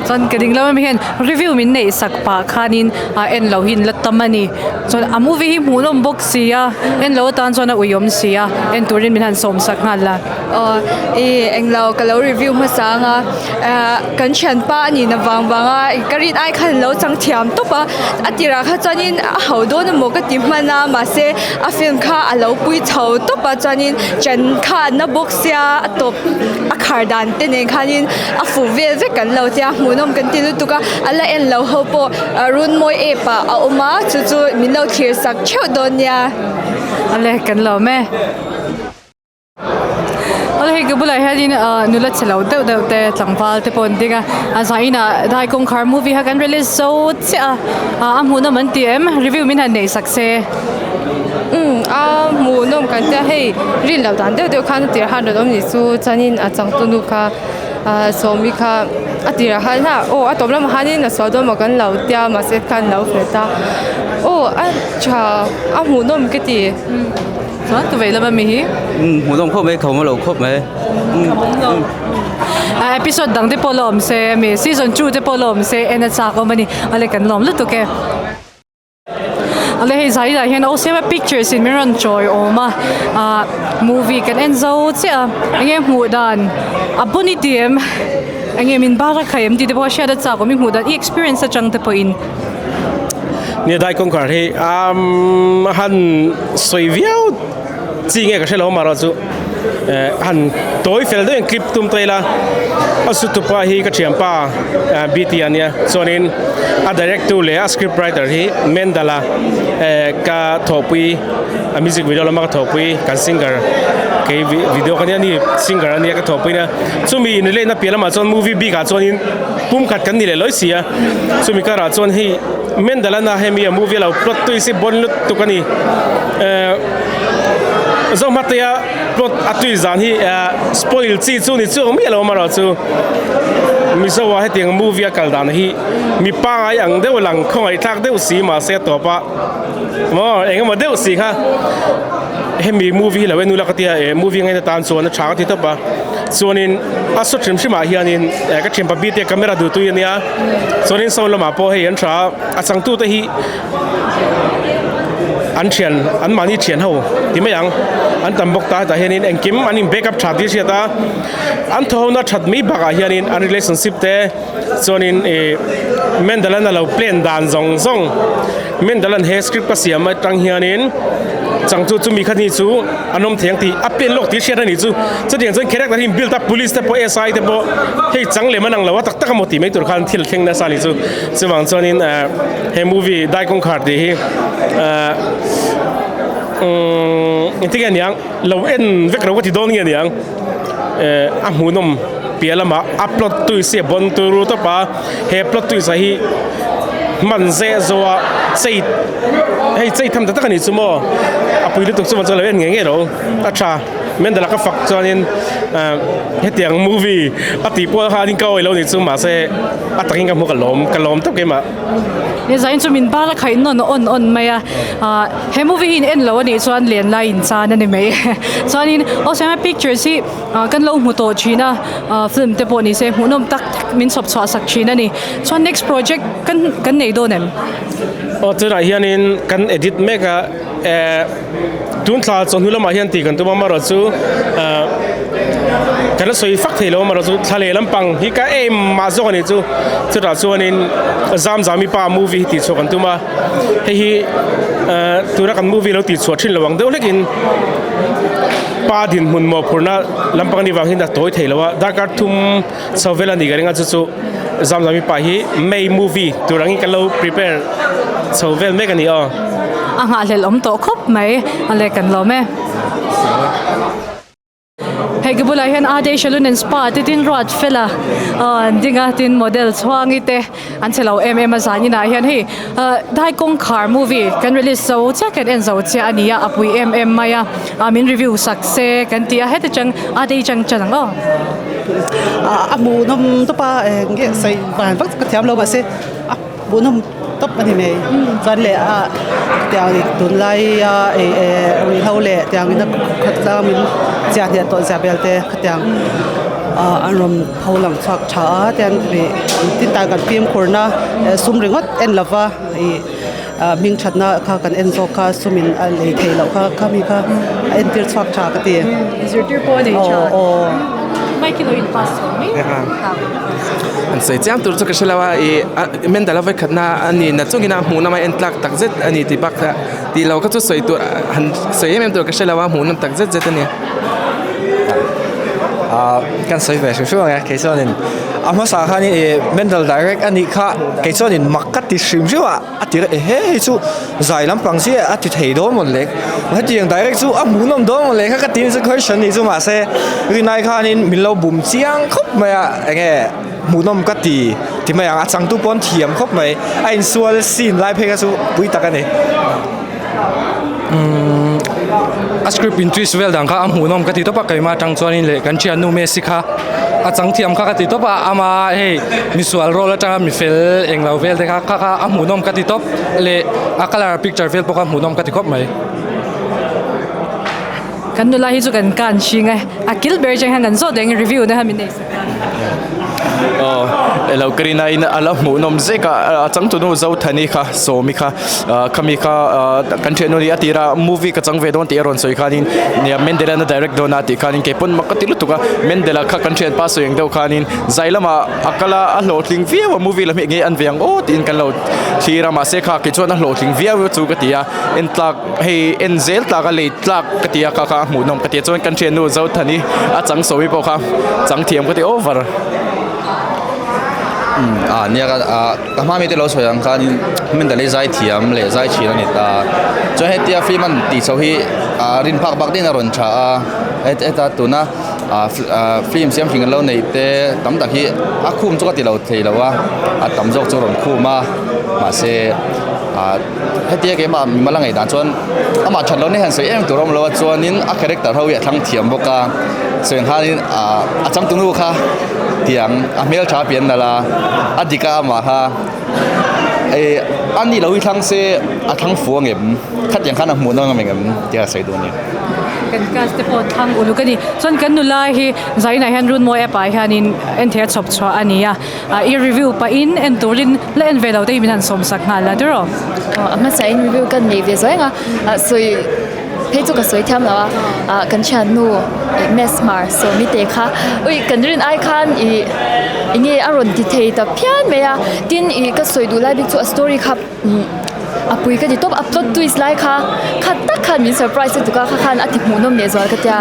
Chuan ka ding lam ami hian review min neih sak pah khanin a en loh hi an la tam a ni chuan a movie hi hmuhnawm bawk si a en loh atan chuan a uiawm si a en turin min han sawm sak nghal la. Aw ih englo ka lo review hmasa anga ah kan thianpa a nih na vang vang a ka rin ai khan lo chang thiam tawp a a tirah kha chuanin a ho dawn emaw ka ti hman a mahse a film kha a lo pui chho tawp a chuanin chan kha a na bawk sia a tawp a khar dan te nen khanin a fuh vel vek kan lo tia hmuhnawm kan ti lutuk a a la en lo ho pawh runmawi app ah a awm a chu chu min lo thlir sak theuh dawn nia. Awle kan lawm e. Awle hei ka bulah hianin ah nula chhe lo deuh deuh te tlangval te pawh an ding a a zainah dai kawngkhar movie kha kan release zo chiah a ah a hmuhnawm an ti em review min han neih sak se. Umm a hmuhnawm kan tia hei rin loh dan deuh deuh khan a tirah khan rawn awm ni chu chuanin a changtunu kha ah sawmi kha a tirah khan ha aw a tawp lamah khanin a sual dawn maw kan lo tia mahse khan lo fel ta aw a tha a hmuhnawm ka ti. Chuan ka vei lama mi hi. Umm hmuhnawm khawp mai khawm a lo khawp mai. Khawm lo. A episode dang te pawh la awm se ami season 2 te pawh la awm se en a chak awm a ni. Ale kan lawm lutuk e. Ale hei zai lah hian Osiama pictures in min rawn chawi awm a ah movie kan en zo chiah a enge hmuh dan a bun i ti em enge min bar a khai em tih te pawh a hriat a chak awm i hmuh dan i experience atang te pawhin. Nia dai kawngkhar hi umm a han sawi viau chi nge ka hre lo amaherawh chu eh a han tawi fel deuh in clip tum ta ila a su tupa hi ka thianpa bt a nia chuanin a direct tu leh a script writer hi Mendala eh ka thawhpui a music video lama ka thawhpui kan singer kei video ka nia ni singer a nia ka thawhpui nia chumi in relate na piah lamah chuan movie bik ah chuanin pumkhat kan ni leh lawi si a chumi karah chuan hei Mendalana hemi a movie a lo plot twist hi bon lutuk a ni eh Zohmatea plot a twist dan hi eh spoil chi chu ni chuang miah lo amaherawh chu Mizo ah hetiang movie a kal dan hi mi pangai ang deuh lang khawngaih thlak deuh si mahse a tawp a maw engemaw deuh si kha hemi movie hi lo en ula ka tia eh movie ngaina tan chuan a tha ka ti tawp a chuanin a saw hrim hrim ah hianin eh ka thianpa bite camera duh tui a nia chuanin sound lamah pawh hei an tha a a changtu te hi an thian an mahni thian ho ti mai ang an tam bawk ta hetah hianin engkim an in backup tha tih a hriat a an thaw ho na that mai bakah hianin an relationship te chuanin ih Mendel an a lo plan dan zawng zawng Mendel an he script a siam atang hianin changtu chumi kha ni chu an awm thei ang tih a pen lawk tih hriat a nih chu chutiang chuan character hi in build a police te pawh SI te pawh hei chang lem an ang lo a tak tak emaw tih mai tur khan thil thleng nasa a nih chu chuvang chuanin eh he movie dai kawngkhar tih hi eh umm engtin nge niang lo en vek lo ka ti dawn nge niang eh a hmuhnawm piah lamah a plot twist hi a bawn turu tawp a he plot twist ah hi. hman zeh zawh a chei hei chei tham ta tak a nih chu maw a pui lutuk chu chuan lo en ngei ngei lo a tha Mendel a ka fak chuanin ah hetiang movie a tih pawh khanin ka awih lo nih chu mahse a takin ka hmu ka lawm ka lawm tawp keimah. He zain chu min bal a khaih nawn awn awn mai a ah he movie hi in en lo a nih chuan len lai in chan a ni mai chuanin aw Sanga pictures hi ah kan lo hmu tawh thin a ah film te pawh ni se hmuhnawm tak tak min chhawp chhuah sak thin a ni chuan next project kan kan nei dawn em? Aw tunah hianin kan edit mek a eh tun thla chawhnu lamah hian tih kan tum a amaherawhchu ah kan la sawi fak thei lo amaherawhchu thla leh lampang hi ka em mah zawk a nih chu chutah chuanin Zamzami pa movie hi tih chhuah kan tum a hei hi ah tuna kan movie lo tih chhuah thin lo ang deuh hlekin pa dinhmun mawhphurhna lampang a nih vang hian a tawi thei lo a darkar thum chho vel a nih ka ring a chu chu Zamzami pa hi May movie tur angin kan lo prepare chho vel mek a ni aw. A nghahhlelh awm tawh khawp mai a le kan lawm e. Hei ka bulah hian Ade Saloon and Spa te tin ruat fel a an ding a tin model chhuangi te an che lo em em a zan inah hian hei ah dai kawngkhar movie kan release zo chiah kan en zo chiah a ni a a pui em em mai a ah min review sak se kan ti a heti chang Ade chang chan ang aw. A hmuhnawm tawp a eng nge sawi van vak ka thiam lo mahse a hmuhnawm tawp a ni mai chuan leh a tiang tunlai a ei eh ruihhlo leh tiang in a khawtlang min chiah hniah tawh zia vel te khatiang ah an rawn pho lang chhuak tha a tian ih tin tan kan fimkhur na sum ringawt en lova ih ah hming thatna kha kan en zawk kha sum in a lei theih loh kha khami kha a entir chhuak tha ka ti. Zirtir pawh a nei tha. Aw aw. Mike i lo in pass chho mai. An sawi chiang tur chu ka hre lo a ih Mendal a vawikhatna a ni na chungin a hmuh lama en tlak tak zet a ni tih bak tih lo kha chu sawi tur han sawi em em tur ka hre lo a hmuh nawm tak zet zet a ni. Ah kan sawi ve hrim hrim ang e kei chuanin a hmasa khanin ih Mendal direct a nih kha kei chuanin mak ka ti hrim hrim a a ti reuh he hei chu zai lampang chiah a ti thei dawn mawn le hetiang direct chu a hmuhnawm dawn mawn le kha ka ti chu question nih chu mahse rinai khanin min lo bum chiang khawp mai a enge hmuhnawm ka ti ti mai ang a changtu pawn thiam khawp mai a insual scene lai phei kha chu pui tak a ni. Umm a script in twist vel dan kha a hmuhnawm ka ti tawp a keimah atang chuanin leh kan thiannu Messi kha a chang thiam kha ka ti tawp a ama hei misual role atanga mi fel englo vel te kha kha kha a hmuhnawm ka ti tawp leh a colour picture vel pawh kha hmuhnawm ka ti khawp mai. Kan nula hi chu kan kan hring e, a kil ber atang hian kan zawt reng review na kha min nei sak a. Aw elo ka rin aiin a la hmuhnawm zek a, a changtunu Zothani kha Sawmi kha khami kha kan thiannu nih a tir a movie ka chang ve dawn tih a rawn sawi khanin nia Mendela na direct dawn a tih khanin kei pawn mak ka ti lutuk a Mendela kha kan thianpa sawi ang deuh khanin zai lamah a kal a a hlawhtling viau a movie lam hi enge an ve ang aw tiin kan lo thlir a mahse kha kei chuan a hlawhtling viau chu ka ti a en tlak Hei en zel tlak a lei tlak ka ti a kha kha a hmuhnawm ka ti a chuan kan thiannu Zothani a chang sawi pawh kha chang thiam ka ti over. Umm ah nia ka ah ka hma mite lo sawi ang khanin Mendalay zai thiam leh zai thin a ni ta chuan hetia film an tih chhoh hi ah rin phak bak deuhin a rawn tha a heta tuna ah ah film siam hring an lo neih te tam tak hi a khum chu ka ti lo thei lo a a tam zawk chu a rawn khum a mahse ah. Hetia keimah mimal a ngaihdan chuan amah that lohna hi han sawi em tur a awm lo a chuanin a character ho hi a thlang thiam bawk a sawi ang khanin ah a changtunu kha tiang a hmeltha a pian nalh a a dik a amah kha eh a nih loh hi thlang se a thlang fu ang em khatiang khan a hmuh nawm ang em tia a sawi duh a ni. Kan class te pawh thlang uluk a ni chuan kan nula hi zainah hian Runmawi app ah hianin en theih a chhawp chhuah a ni a. I review pahin en turin la en ve lo te hi min han sawm sak nghal la tiraw? A hmasa in review ka nei ve zuai ang a, sawi phei chu ka sawi thiam lo a, kan thiannu Mesmar sawmi te kha ui kan rin ai khan ih eng nge a rawn ti thei ta phian mai a, tin ih ka sawi duh lai bik chu a story kha a pui ka ti tawp a plot twist lai kha kha tak khan min surprise lutuk a kha khan a ti hmuhnawm leh zual ka tia.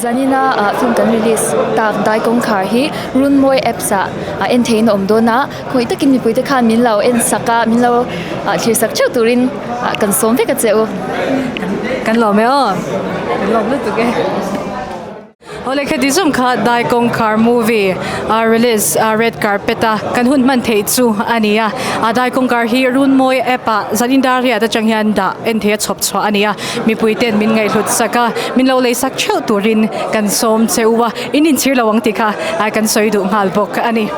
Zanina ah film kan release tak dai kawngkhar hi Runmawi apps ah a en theihin a awm dawn a, khawih takin mipui te khan min lo en sak a, min lo thlir sak theuh turin kan sawm vek a che u. Kan lawm e aw, kan lawm lutuk e. Awle khati zum kha Dai Kawngkhar movie a release a red carpet a kan hun hman theih chu a ni a, a Dai Kawngkhar hi Runmawi app ah zanin dar riat atang hian dah en theih a chhawp chhuah a ni a, mipui ten min ngaihhlut sak a, min lo lei sak theuh turin kan sawm che u a, in inchhir lo ang tih kha kan sawi duh nghal bawk a ni.